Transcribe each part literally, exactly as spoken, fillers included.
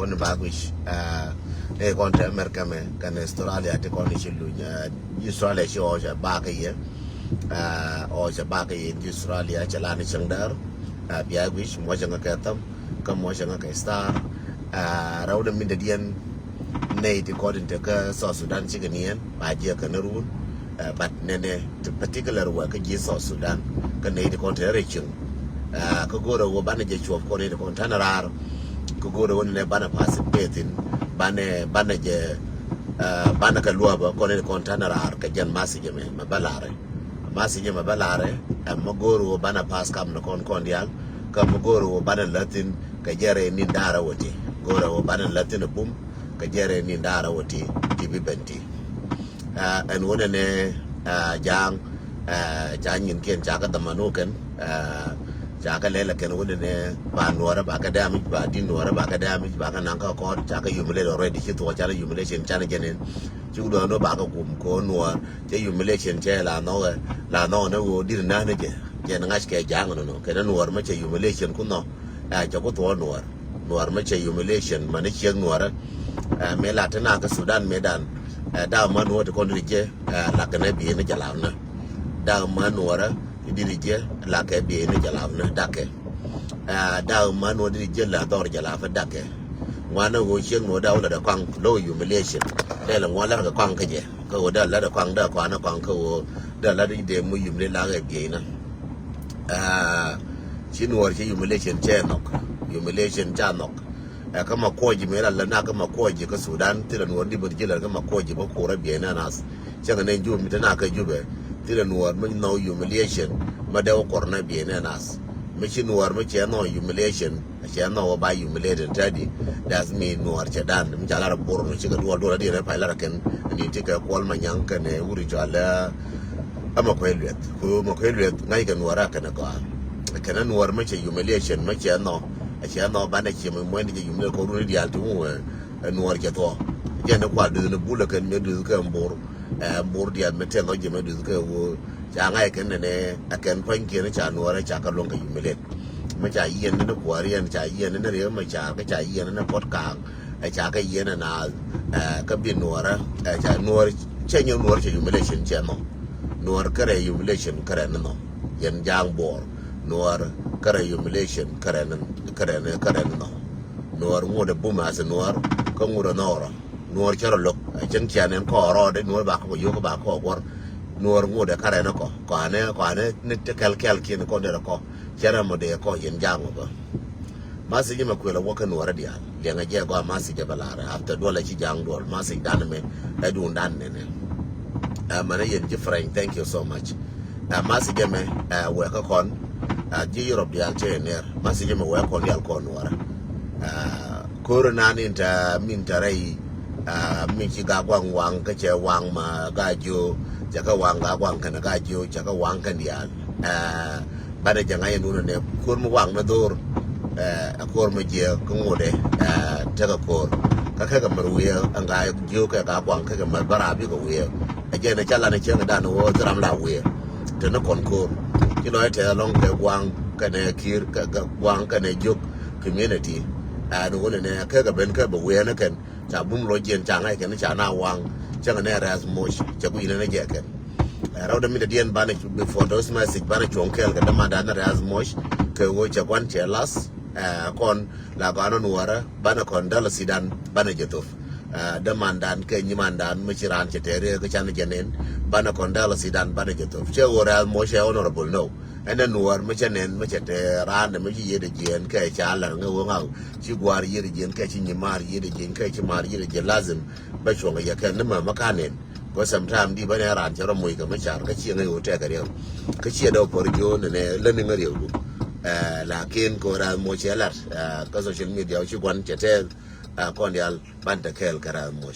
Kɔn ba guic, ah, ni kɔn te America mɛ kɛn Australia ti kɔn ci luny, ah, Australia ci ɔɔcɛ bakä yɛ, ah, ɔɔcɛ bakä yɛ in Australia cɛ lan cieŋ däär, ah, bia guic muɔcɛ ŋa kɛ thäm, kä muɔcɛ ŋa kɛ star, ah, rɛw dɛ min dɛ diɛn nɛy ti kɔn in te kä South Sudan cikɛ niɛn, ba jiɛ kɛn run, ah, but nɛnɛ ti particular wɛ kä ji̱ South Sudan, kä nɛy ti kɔn te rɛ cieŋ, ah, kä go̱rɛ wä banɛ jɛ cuɔp kɔn nɛy ti kɔn tanɛ raar, kä go̱rɛ wä nɛ banɛ pass it bethin, banɛ, banɛ jɛ, ah, banɛ kɛ luɔbä kɔn in kɔn tanɛ raar kɛ jɛn message mɛ, mɛ bä larɛ. Message mɛ bä larɛ, ɛmɛ go̱rɛ wä banɛ pass kam ni kɔn kɔn dial, kä mɛ go̱rɛ wä banɛ läthin kɛ jɛrɛ ni darɛ wä ti. Go̱rɛ wä banɛ läthin bum kɛ jɛrɛ ni darɛ wä ti, ti bi ben ti. Ah, ɛn wä nɛ nɛ, ah, ja̱a̱ŋ, ah, ca nyin kiɛn ca kä dhamanu kɛn, ah, ca kä lɛlɛ kɛn wä nɛ nɛ ba nuɔrɛ ba kä damic, ba di nuɔrɛ ba kä damic, ba kä naŋ kä kɔt, ca kä humiliate already, ci thuɔɔ ca lɛ humiliation ca ni jɛ nin. Ci wä duɔn wä ba kä gum kɛ wä nuɔr, cɛ humiliation cɛ la nhɔkɛ, la nhɔkɛ ni wä dir na ni jɛ, jɛ ni ŋa̱c kɛ ja̱a̱ŋ nɔnɔ, kɛn nuɔr mɛ cɛ humiliation ku nhɔk, ah, cɛ ku thuɔɔ nuɔr. Nuɔr mɛ cɛ humiliation mani ciek nuɔrɛ. Eh, mɛ la te na kä Sudan mɛ dan, eh, dak ma nuɔr ti kɔn di jɛ, eh, la kɛ nɛ biɛ ni jɛ la nɛ. Dak ma nuɔrɛ di di jɛ la kɛ biɛ ni jɛ la nɛ dakɛ. Eh, dak ma nuɔr di di jɛ la dhɔr jɛ la fɛ dakɛ. Ŋuan ni ɣöö ciek nuɔr dak wä la dɛ kɔaŋ low humiliation. Dɛ la ŋuan la kɛ kɔaŋ kä jɛ. Kä ɣöö dɛ la dɛ kɔaŋ dɛ kɔaŋ ni kɔaŋ kä ɣöö dɛ la di dee mu humiliate la kɛ biɛ ni. Ah, ci nuɔr ci humiliation cɛ nhɔk. Humiliation ca nhɔk. Ɛ kä ma kuɔc ji̱ mëë la lät na kä ma kuɔc ji̱ kä Sudan thilɛ nuɔr di bä ji̱ lät kä ma kuɔc ji̱ bä kurä biɛy nɛ nath. Cäŋ nɛ jup mi te na kä jupɛ thilɛ nuɔr mi nhɔk humiliation. Ma dee wä kuɔr nɛ biɛy nɛ nath. Mi ci nuɔr mi cɛ nhɔk humiliation. Cɛ nhɔk wä ba humiliated tadi. That's mean nuɔr cɛ dan mi ca lar bor mi ci kɛ duɔl duɔl adi nɛ pay lar kɛn. Ni ti kɛ kuɔl ma nyaŋ kɛn ɛ wuri cɔal ɛ. Ama kuɛ lueth ku ma kuɛ lueth ŋa̱c kɛ nuɔr a kɛn ɛ gɔaa. Kɛn ɛ nuɔr mi cɛ humiliation mi cɛ nhɔk. Cɛ nhɔk banɛ ciɛ mi muɛn di cɛ humiliate kɛ runi diaal ti ŋuɛ. Ɛ nuɔr cɛ thuɔ. Jɛn ni kual duth ni bulɛ kɛn mi duth kɛ mbor. Ɛ mbor diaal mi tɛn dhɔ jɛ mi duth kɛ woo. Ca ŋa̱c kɛn nɛnɛ ɛ kɛn pua̱nykiɛn ca nuɔr ɛ ca kɛ luɔ̱ŋ kɛ humiliate. Mi ca yiɛn ni kuäär yɛn ca yiɛn ni riek mi ca kä ca yiɛn ni puɔt kaŋ. Ɛ ca kä yiɛn ɛ naath. Ɛ kä bi nuɔrä ɛ ca nuɔr cɛ nyɛ nuɔr cɛ humiliation cɛ nhɔ. Nuɔr kärɛ humiliation kärɛ ni nhɔ. Yɛn ja̱a̱ŋ buɔɔr nuɔr kärɛ humiliation kärɛ ni kärɛ ni kärɛ ni nhɔ. Nuɔr ŋut ɛ bum ath nuɔr kä ŋut ɛ nhɔk rɔ. Nuɔr cä rɔ lo̱k ɛ cäŋ cia nɛn kɔɔr rɔɔdɛ nuɔr ba kä kɔ yio̱k ba kɔ guɔr. Nuɔr ŋut ɛ kärɛ ni kɔ kɔanɛ kɔanɛ ni ti kɛl kɛl kiɛn kɔn derɛ kɔ. Cɛ rɛ mɔ dee kɔ yɛn ja̱a̱ŋ wä bä. Message mɛ kuël a wä kä nuɔrä diaal liɛŋɛ jɛ gɔaa message bɛ lar after duɔl a ci ja̱a̱ŋ duɔl message dan mɛ. Ɛ duun dan nɛnɛ. Ɛ mɛnɛ yɛn ji̱ Frank, thank you so much. Ɛ message mɛ ɛ wɛ kä kɔn. Ɛ ji̱ Europe diaal cɛ yɛ nɛr message mɛ wɛ kɔn diaal kɔn nuɔrä. Ɛ ko̱r nan in ta min ta rɛy. Ɛ min ci ga guaŋ waŋ kä cɛ waŋ ma ga jiö. Cɛ kä waŋ ga guaŋ kɛn ga jiö cɛ kä waŋ kɛn diaal. Ɛ banɛ jɛ ŋa̱c ɛn wunɛ nɛ ko̱r mi waŋ mi dho̱r. Ɛ ko̱r mi jiɛ kä ŋutɛ. Ɛ tekɛ ko̱r kä kekɛ mɛr wiee ɛn gaa jiök kɛ gaa guaŋ kekɛ mɛr bä raap bikɛ wiee. Ɛ jɛ ni ca lan cieŋ dan wä thi ram la wiee. Te ni kɔn ko̱r ci lɔc tɛth ɛlɔŋ kɛ guaŋ kɛnɛ ki̱i̱r kɛ guaŋ kɛnɛ jiök community. Ɛ ni wunɛ nɛ kekɛ ben kɛ bɛ wiee ni kɛn. Ca bum lɔ jiɛn ca ŋa̱c kɛn ca na waŋ. Cäŋ nɛ rɛth moc cɛ ku inɛ ni jɛ kɛn. Ɛ rɛw dɛ mi dɛ diɛn banɛ cu before those message banɛ cuɔ̱ŋ kɛɛl kɛ dämandan ni rɛth moc. Kɛ ɣöö cɛ gua̱n cɛ lath ɛ kɔn la gɔaa nɔ nuɔrä banɛ kɔn däl sidan banɛ jɛ thop. Ɛ dämandan kɛ nyimandan mi ci raan cɛ tɛɛri kɛ can jɛ nen banɛ kɔn däl sidan banɛ jɛ thop cɛ ɣöö rɛth moc ɛ honorable no. Ɛn ɛ nuɔɔr mi cɛ nɛn mi cɛ te raan mi ci yiëëdɛ jiɛɛn kɛ ca lɛr ŋɛ wä ŋaw ci gua̱a̱r yiëëdɛ jiɛɛn kɛ ci nyimaar yiëëdɛ jiɛɛn kɛ ci maar yiëëdɛ jiɛɛn lazim bɛ cuɔ̱ŋ yɛ kɛ ni mɛ mɛ ka nɛn. Kɔ sometime di bä nɛ raan cɛ rɔ moc kɛ mi car kä ciɛ ŋäc wä tɛkɛ riɛk kä ciɛ dɔw pɔr jiö nɛ nɛ läni ŋä riɛk du. Ɛ lakin kɔ raan moc cɛ lat ɛ kä social media ci gua̱n cɛ tɛth. Ɛ kɔn diaal ban te kɛɛl kɛ raan moc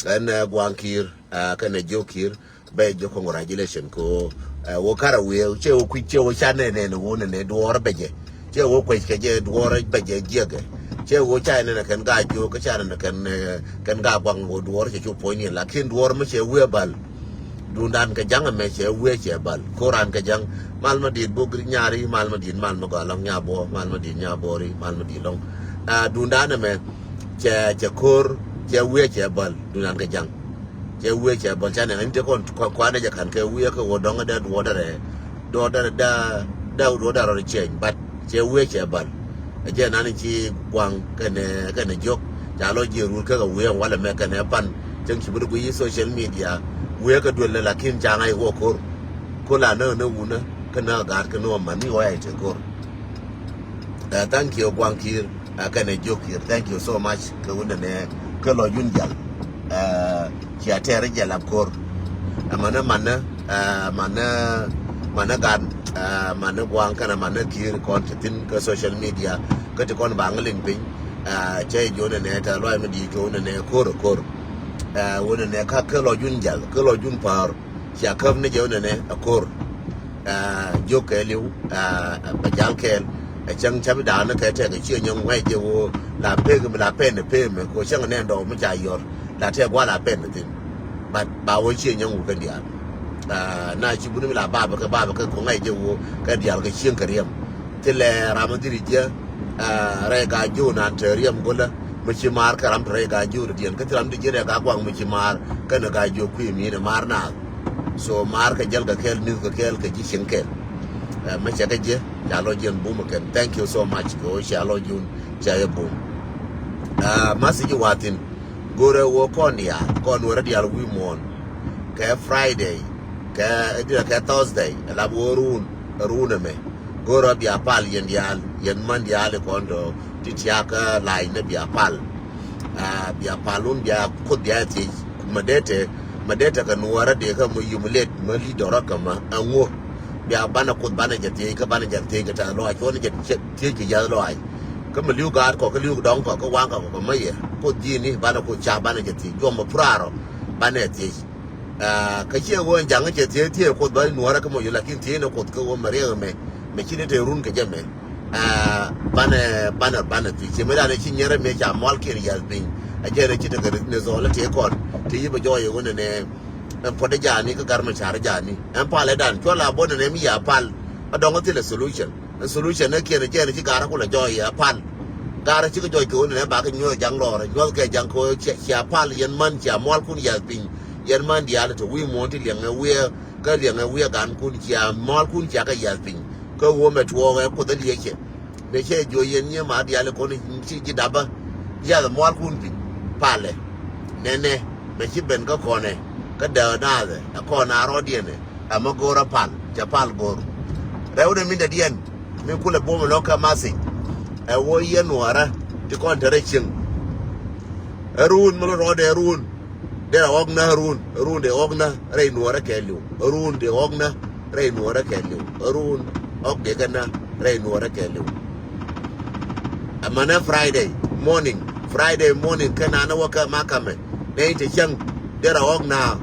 ɛn ɛ gua̱a̱ŋ ki̱i̱r ɛ kɛn ɛ jiök ki̱i̱r. Bɛ jɛ congratulation ko. Ɛ wä karɛ wiee cɛ wä kui̱ cɛ wä ca nɛ nɛ nɛ wä nɛ nɛ duɔɔr bɛ jɛ cɛ wä kuec kɛ jɛ duɔɔr bɛ jɛ jiɛkɛ. Cɛ wä ca nɛ nɛ kɛn gaa jiök kä ca nɛ nɛ kɛn kɛn gaa guaŋ wä duɔɔr cɛ cu puɔ̱ny ni lakin duɔɔr mi cɛ wiee bal. Dundan kɛ jaŋ ɛmɛ cɛ wiee cɛ bal koran kɛ jaŋ. Mal ma dit bok nyari mal ma dit mal ma gɔlɔŋ nya buɔ mal ma dit nya buɔri mal ma dit lɔŋ. Ɛ dundan ɛmɛ. Cɛ, cɛ ko̱r, cɛ wi̱i̱ cɛ bäl dunan kɛ ja̱ŋ. Cɛ wi̱i̱ cɛ bäl canɛ ŋa̱n te kɔn kuanɛ jɛ ka̱n kɛ wi̱i̱ kɛ wä dɔ̱ŋ dɛ duɔ̱ɔ̱dɛ rɛ duɔ̱ɔ̱dɛ rɛ da da duɔ̱ɔ̱dɛ rɔ cɛny, but cɛ wi̱i̱ cɛ bäl. Ɛ jɛ nan ci gua̱ŋ kɛnɛ kɛnɛ jiök ca lɔ jiɛ rur kɛ kɛ wi̱i̱ walɛ mɛ kɛnɛ pan cäŋ ci bi di guiy social media wi̱i̱ kɛ duël lɛ lakin ca ŋa̱c wä ko̱r. Ko̱r la nä nä wunä kɛ nä gaat kɛ nä wä man ni wä ya ite ko̱r. Thank you gua̱ŋ ki̱i̱r. Kɛnɛ jiök ki̱i̱r, thank you so much kɛ wundɛ nɛ kɛ lɔ jun jal. Cia tɛɛr jɛ lap ko̱r. Ɛmɛnɛ manɛ manɛ manɛ gan manɛ gua̱a̱ŋ kɛnɛ manɛ ki̱i̱r kɔn ti thin kɛ social media kä ti kɔn baŋ liŋ piny. Cɛ jɛ wundɛ nɛ tɛ luay mi di̱i̱t kɛ wundɛ nɛ ko̱r ko̱r. Wundɛ nɛ ka kɛ lɔ jun jal kɛ lɔ jun pa̱a̱r. Cia käp ni jɛ wundɛ nɛ a ko̱r. Jiök kɛɛliw bɛ jal kɛɛl. Ɛ cäŋ ca̱p da̱a̱n ni kɛ tɛk ɛ ciɛ nyɔŋ ŋuɛc jɛ woo la pek mi la pɛn ɛ pemɛ kɛ cäŋ nɛ dɔw mi ca yɔr la tɛk gua̱ la pɛn ɛ thin. But ba wä ciɛ nyɔŋ wukɛ diaal. Na ci buni mi la babɛ kɛ babɛ kɛ kɔ ŋa̱c jɛ woo kɛ diaal kɛ cieŋ kɛ riɛm. Thilɛ ram mi dhiri jiɛ rɛy ga jiw nan te riɛm golä mi ci maar kɛ ram te rɛy ga jiw te diɛn kä thi ram ti jiɛ rɛy ga guaŋ mi ci maar kɛnɛ ga jiw kui̱ mi ni maar naath. So maar kɛ jäl kɛ kɛɛl mi̱th kɛ kɛɛl kɛ ji̱ cieŋ kɛɛl. Mɛ cɛ kɛ jiɛ ca lɔ jiɛn bum kɛn, thank you so much kɛ wä cia lɔ jun cia yɛ bum. Message wathin. Go̱rɛ wä kɔn diaal kɔn wä rɛ diaal wi̱i̱ muɔ̱ɔ̱n kɛ Friday kɛ idilɛ kɛ Thursday lap wä ruun ruun ɛmɛ. Go̱rɛ bia pal yɛn diaal yɛn man diaal ikɔn tɔ ti tiakä lac ni bia pal. Bia pal wun bia kuth bia thiec mɛ dee te mɛ dee te kɛ nuɔɔrä dee kä mɛ yum let mɛ lidɔrä kä mɛ ɛŋu. Bia banɛ kuth banɛ jɛ thiec kä banɛ jɛ thiec kɛ tɛth lɔac cuɔn jɛ thiec kɛ yath lɔac. Kä mɛ li̱w gaat kɔ kä li̱w dɔŋ kɔ kä waŋ kɔ kɔ mɛ yɛ kuth ji̱ni banɛ kuth ca banɛ jɛ thiec juɔm mɛ purarɔ banɛ thiec. Kä ciɛ ɣöö ɛn ja̱ŋ cɛ thiec thiec kuoth bä nuɔ̱ɔ̱rä kä mɔ yö lakin thiec ni kuoth kä ɣöö mɛ riɛk ɛmɛ mɛ ci ni te run kɛ jɛ mɛ. Banɛ banɛ banɛ thiec ciɛ mɛ danɛ ci nyɛrɛ mɛ ca mualkiɛn yath piny. A jɛ ni ci tekɛ ni dhɔl ti kɔn ti yi bɛ jɔɔc ɣöö nɛnɛ. Ɛn puɔ̱t ɛ ja̱a̱ni kä gar mɛ ca̱r ɛ ja̱a̱ni ɛn pal ɛ dan cuɔl a buɔ̱n nɛnɛ mi ya pal. A dɔŋ ɛ thilɛ solution. Solution ɛ kiɛn ɛ jɛn ɛ ci ga̱rä kulɛ jɔɔc ɛ pal. Ga̱rä cikɛ jɔɔc kɛ ɣöö nɛnɛ bakɛ nyuɔ̱th ɛ ja̱ŋ lɔɔrɛ nyuɔ̱th kɛ ja̱ŋ kɛ ɣöö cia pal yɛn man cia mualkun yath piny. Yɛn man diaal ɛ te wi̱i̱ muɔ̱ɔ̱n ti liɛŋɛ wiɛɛ kä liɛŋɛ wiɛɛ gankun cia mualkun cia kɛ yath piny. Kä ɣöö mɛ tuɔɔk ɛ kuoth ɛ liecɛ. Mëë cɛ jiö yɛn nyiee ma diaal ɛ kɔn ci ji̱ dapä. Yath mualkun piny palɛ. Nɛnɛ mɛ ci ben kä kɔnɛ kä dääk naathɛ ɛ kɔn a rɔɔdiɛnɛ. Ɛmɛ go̱o̱rä pal cɛ pal go̱o̱r. Rɛw ni min dädiɛn mi kulɛ buɔ̱m lɔ̱k kɛ message. Ɛ wä yɛn nuɔ̱ɔ̱rä ti kɔn te rɛy cieŋ. Ɛ ruun mi lɔ rɔɔdɛ ɛ ruun. Dee rɛ ɣɔk nä ɛ ruun ɛ ruun dee ɣɔk nä rɛy nuɔ̱ɔ̱rä kɛɛliw ɛ ruun dee ɣɔk nä rɛy nuɔ̱ɔ̱rä kɛɛliw ɛ ruun ɣɔk dee kɛ nä rɛy nuɔ̱ɔ̱rä kɛɛliw. Ɛmɛnɛ Friday morning, Friday morning kä nanɛ wä kä makamɛ. Nɛy te cäŋ derɛ ɣɔk naa.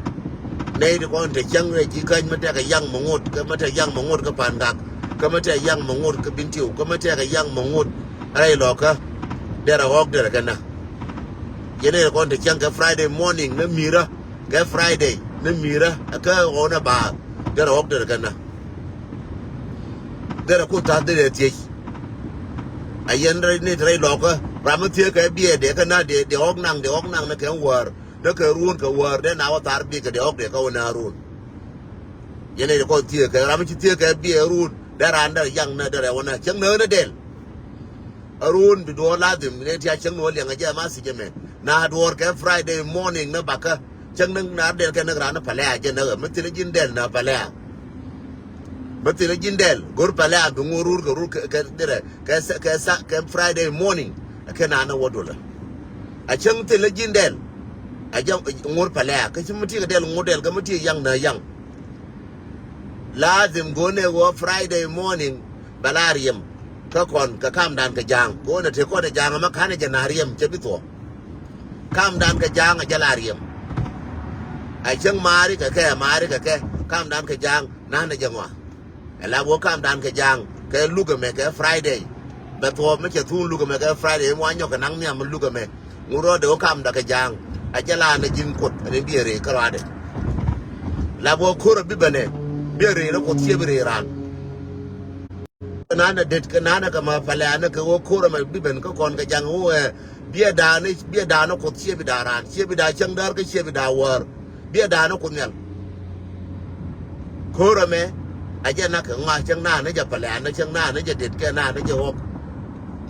Nɛy te kɔn te cäŋ rɛ ji̱ käny mä tɛkɛ yaŋ mä ŋot kä mä tɛk yaŋ mä ŋot kä pa̱n gak kä mä tɛk yaŋ mä ŋot kä bin tiw kä mä tɛkɛ yaŋ mä ŋot. Rɛy lɔkä derɛ ɣɔk derɛ kɛ na. Yɛn nɛy te kɔn te cäŋ kɛ Friday morning ni mi̱i̱rä kɛ Friday ni mi̱i̱rä kä ɣɔnɛ baath derɛ ɣɔk derɛ kɛ na. Derɛ kuth ta̱th derɛ thiec. A yɛn rɛy nit rɛy lɔkä ram mi thiee kɛ biɛ dee kä na dee dee ɣɔk naŋ dee ɣɔk naŋ ni kɛ wäär ni kɛ ruun kɛ wäär dee na wä thar bikɛ dee ɣɔk dee kä wä na ruun. Yɛn rɛy kɔn thiee kɛ ram mi ci thiee kɛ biɛ ruun dee raan dee yaŋ na dee rɛ wä na cäŋ na ni dɛl. A ruun bi duɔɔr ladhim ni tia cäŋ ni wä liɛŋ a jɛ ma thiec ɛmɛ na duɔɔr kɛ Friday morning ni bakä. Cäŋ näk na dɛl kɛ näk raan pɛlɛ̈ɛ̈ jɛ näk ɛ mi thilɛ ji̱n dɛl na pɛlɛ̈ɛ̈. Mi thilɛ ji̱n dɛl go̱r pɛlɛ̈ɛ̈ bi ŋo̱r rur kɛ rur kɛ kɛ dirɛ kɛ sa kɛ sa kɛ Friday morning. Kɛ naan ɛ wä dolä. A cäŋ thilɛ ji̱n dɛl. A jɛ ŋo̱r pɛlɛ̈ɛ̈ kä ci mi ti kɛ dɛl ŋo̱r dɛl kä mi ti yaŋ na yaŋ. Lazim go̱o̱nɛ ɣöö Friday morning bɛ la riɛm kä kɔn kɛ kamdan kɛ ja̱a̱ŋ go̱o̱nɛ te kɔn ɛ ja̱a̱ŋ ɛmɛ ka̱n ɛ jɛ na riɛm cɛ bi thuɔ̱k. Kamdan kɛ ja̱a̱ŋ ɛ jɛ la riɛm. A cäŋ maari kɛ kɛ maari kɛ kɛ kamdan kɛ ja̱a̱ŋ nan ɛ jɛ ŋɔa. Ɛ la wä kamdan kɛ ja̱a̱ŋ kɛ luk ɛmɛ kɛ Friday. Bɛ thuɔ̱k mi cɛ thuun luk ɛmɛ kɛ Friday mi wa nyɔk kɛ naŋ nhiam mi luk ɛmɛ. Ŋut rɔɔdɛ wä kamda kɛ ja̱a̱ŋ a jɛ la nɛ ji̱n kuoth ɛn in biɛ rëë kä rɔadɛ. La bä ko̱r a bi bɛnɛ biɛ rëë rɛ kuoth ciɛ bi rëë raan. Nanɛ det kɛ nanɛ kɛ ma pɛlɛ anɛ kɛ wä ko̱r ɛmɛ bi bɛn kä kɔn kɛ ja̱a̱ŋ wä wɛ. Biɛ da̱a̱n ni, biɛ da̱a̱n ni Kuoth, ciɛ bi da̱a̱n raan, ciɛ bi da̱a̱n cäŋ däär kä ciɛ bi da̱a̱n wäär. Biɛ da̱a̱n ni Kuoth Nhial. Ko̱r ɛmɛ a jɛ nak kɛ ŋɔak, cäŋ naan ni jɛ pɛlɛ, an ni cäŋ naan ni jɛ det kɛ naan ni jɛ ɣɔk.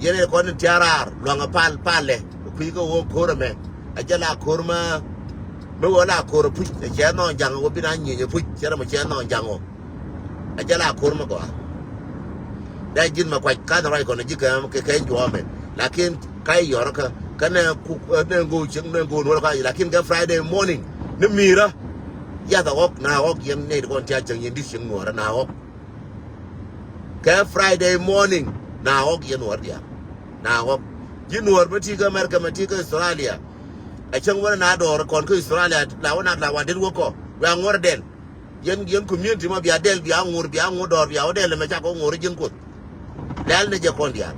Yɛn ɛ kɔn in tia̱a̱ raar luaŋ ɛ pal, palɛ kui̱ kä ɣɔk ko̱r ɛmɛ. A jɛ la ko̱r ma mi ɣöö la ko̱r ɛ puc, ɛ cɛ nhɔɔn ja̱ŋ ɛ ɣöö bi na nyieny ɛ puc, cɛ rɛ mɔ cɛ nhɔɔn ja̱ŋ ɔ. A jɛ la ko̱r ma gɔaa. Dee ji̱n ma kuac ka̱n ruac kɔn ji̱ kɛ kɛ juɔmɛ. Lakin ka yɔrɔ kä kä nɛ ku nɛ go̱o̱ cieŋ nɛ go̱o̱ nuɔrɔ ka, lakin kɛ Friday morning ni mi̱i̱rä. Yath a ɣɔk na ɣɔk yɛn nɛy ti kɔn tia̱a̱ cieŋ yɛn di̱t cieŋ nuɔrä na ɣɔk. Kɛ Friday morning na ɣɔk yɛn nuɔrä diaal. Na ɣɔk ji̱ nuɔr mi ti kä America mi ti kä Australia. A cäŋ wänä na dɔɔr kɔn kä Australia la wä na la wa det wä kɔ wɛ a ŋuɔr dɛl. Yɛn, yɛn community ma bia dɛl, bia ŋur, bia ŋur dɔɔr, bia wä dɛl ɛmɛ cakɔ ŋur ji̱n Kuoth. Lɛl ni jɛ kɔn diaal.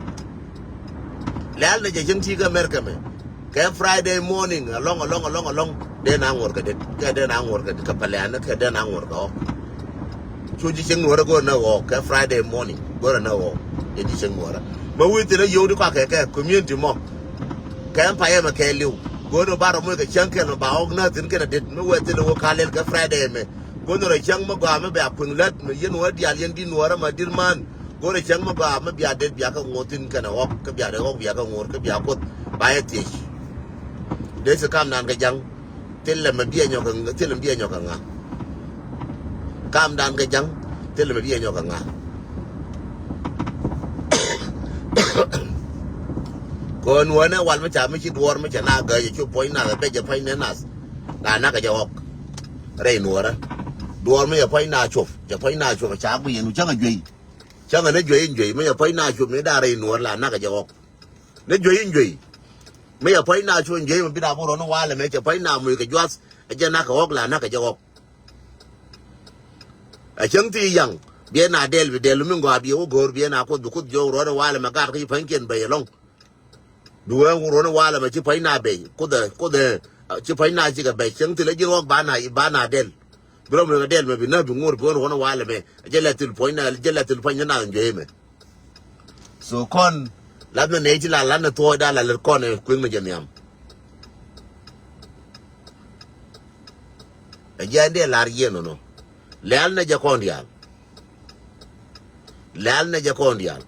Lɛl ni jɛ cieŋ ti kä America mɛ. Kɛ Friday morning alɔŋ, alɔŋ, alɔŋ, alɔŋ. Dee na ŋur kɛ det, kɛ dee na ŋur kɛ det, kɛ pɛlɛn, kɛ dee na ŋur kɛ ɣɔk. Cu ji̱ cieŋ nuɔrä go̱o̱r na ɣɔk kɛ Friday morning go̱o̱r na ɣɔk. Yɛ ji̱ cieŋ nuɔrä. Mɛ wi̱i̱ thilɛ yio̱w di kɔakɛ kɛ community mɔ. Kɛ ɛn payɛ mɛ kɛ li̱w go̱o̱r ni ba rɔ moc kɛ cäŋ kɛl mɛ ba ɣɔk na thi̱n kɛn a det mi wee thilɛ wä ka lɛl kɛ Friday mɛ. Go̱n rɔ cäŋ mi gɔaa mi bia kueŋ lät mi yɛn wä diaal yɛn di̱t nuɔɔrä ma di̱t man. Go̱n rɔ cäŋ mi gɔaa mi bia det bia kä ŋo̱o̱th thi̱n kɛnɛ ɣɔk kä bia det ɣɔk bia kä ŋo̱o̱r kä bia Kuoth ba yɛ thiec. Dee thi kamdan kɛ ja̱ŋ. Thilɛ mi biɛ nyɔk kɛ ŋa, thilɛ mi biɛ nyɔk kɛ ŋa. Kamdan kɛ ja̱ŋ. Thilɛ mi biɛ nyɔk kɛ ŋa. Kɔn wänɛ wal mi ca mi ci duɔɔr mi ca na gäc cu puɔ̱ny nath a bɛc a puɔ̱ny nɛ nath. La nak a jɛ ɣɔk. Rɛy nuɔrä. Duɔɔr mi jɛ puɔ̱ny na cuɔp, jɛ puɔ̱ny na cuɔp ca guiy ɛn cäŋ a juey. Cäŋ a ni juey in juey mi jɛ puɔ̱ny na cuɔp mi da̱a̱ rɛy nuɔrä la nak a jɛ ɣɔk. Ni juey in juey mi jɛ puɔ̱ny na cuɔp in juey mi bi na bi rɔn walɛ mɛ cɛ puɔ̱ny na muc kɛ juath. A jɛ nak a ɣɔk la nak a jɛ ɣɔk. A cäŋ ti yaŋ biɛ na dɛl bi dɛl mi ŋɔa biɛ wä go̱o̱r biɛ na Kuoth bi Kuoth jɔw ruɔ̱n walɛ mɛ gat kä ci puɔ̱nykiɛn bɛy ɛlɔ̱ŋ. Duŋ ɛ wä ruɔ̱n walɛ mɛ ci puɔ̱ny na bɛy Kuoth ɛ Kuoth ɛ. Ci puɔ̱ny na cikɛ bɛc cäŋ thilɛ ji̱ ɣɔk ba na ba na dɛl. Bi rɔm ni kɛ dɛl mɛ bi na bi ŋo̱r bi wä ruɔ̱n walɛ mɛ. Jɛ lɛ thil puɔ̱ny na jɛ lɛ thil puɔ̱ny na na juey mɛ. So kɔn lat ni nɛy ti la lat ni thuɔɔcda la lät kɔn ɛ kueŋ ni jɛ nhiam. Ɛ jiɛn dee lar yieen nɔnɔ. Lɛl ni jɛ kɔn diaal. Lɛl ni jɛ kɔn diaal.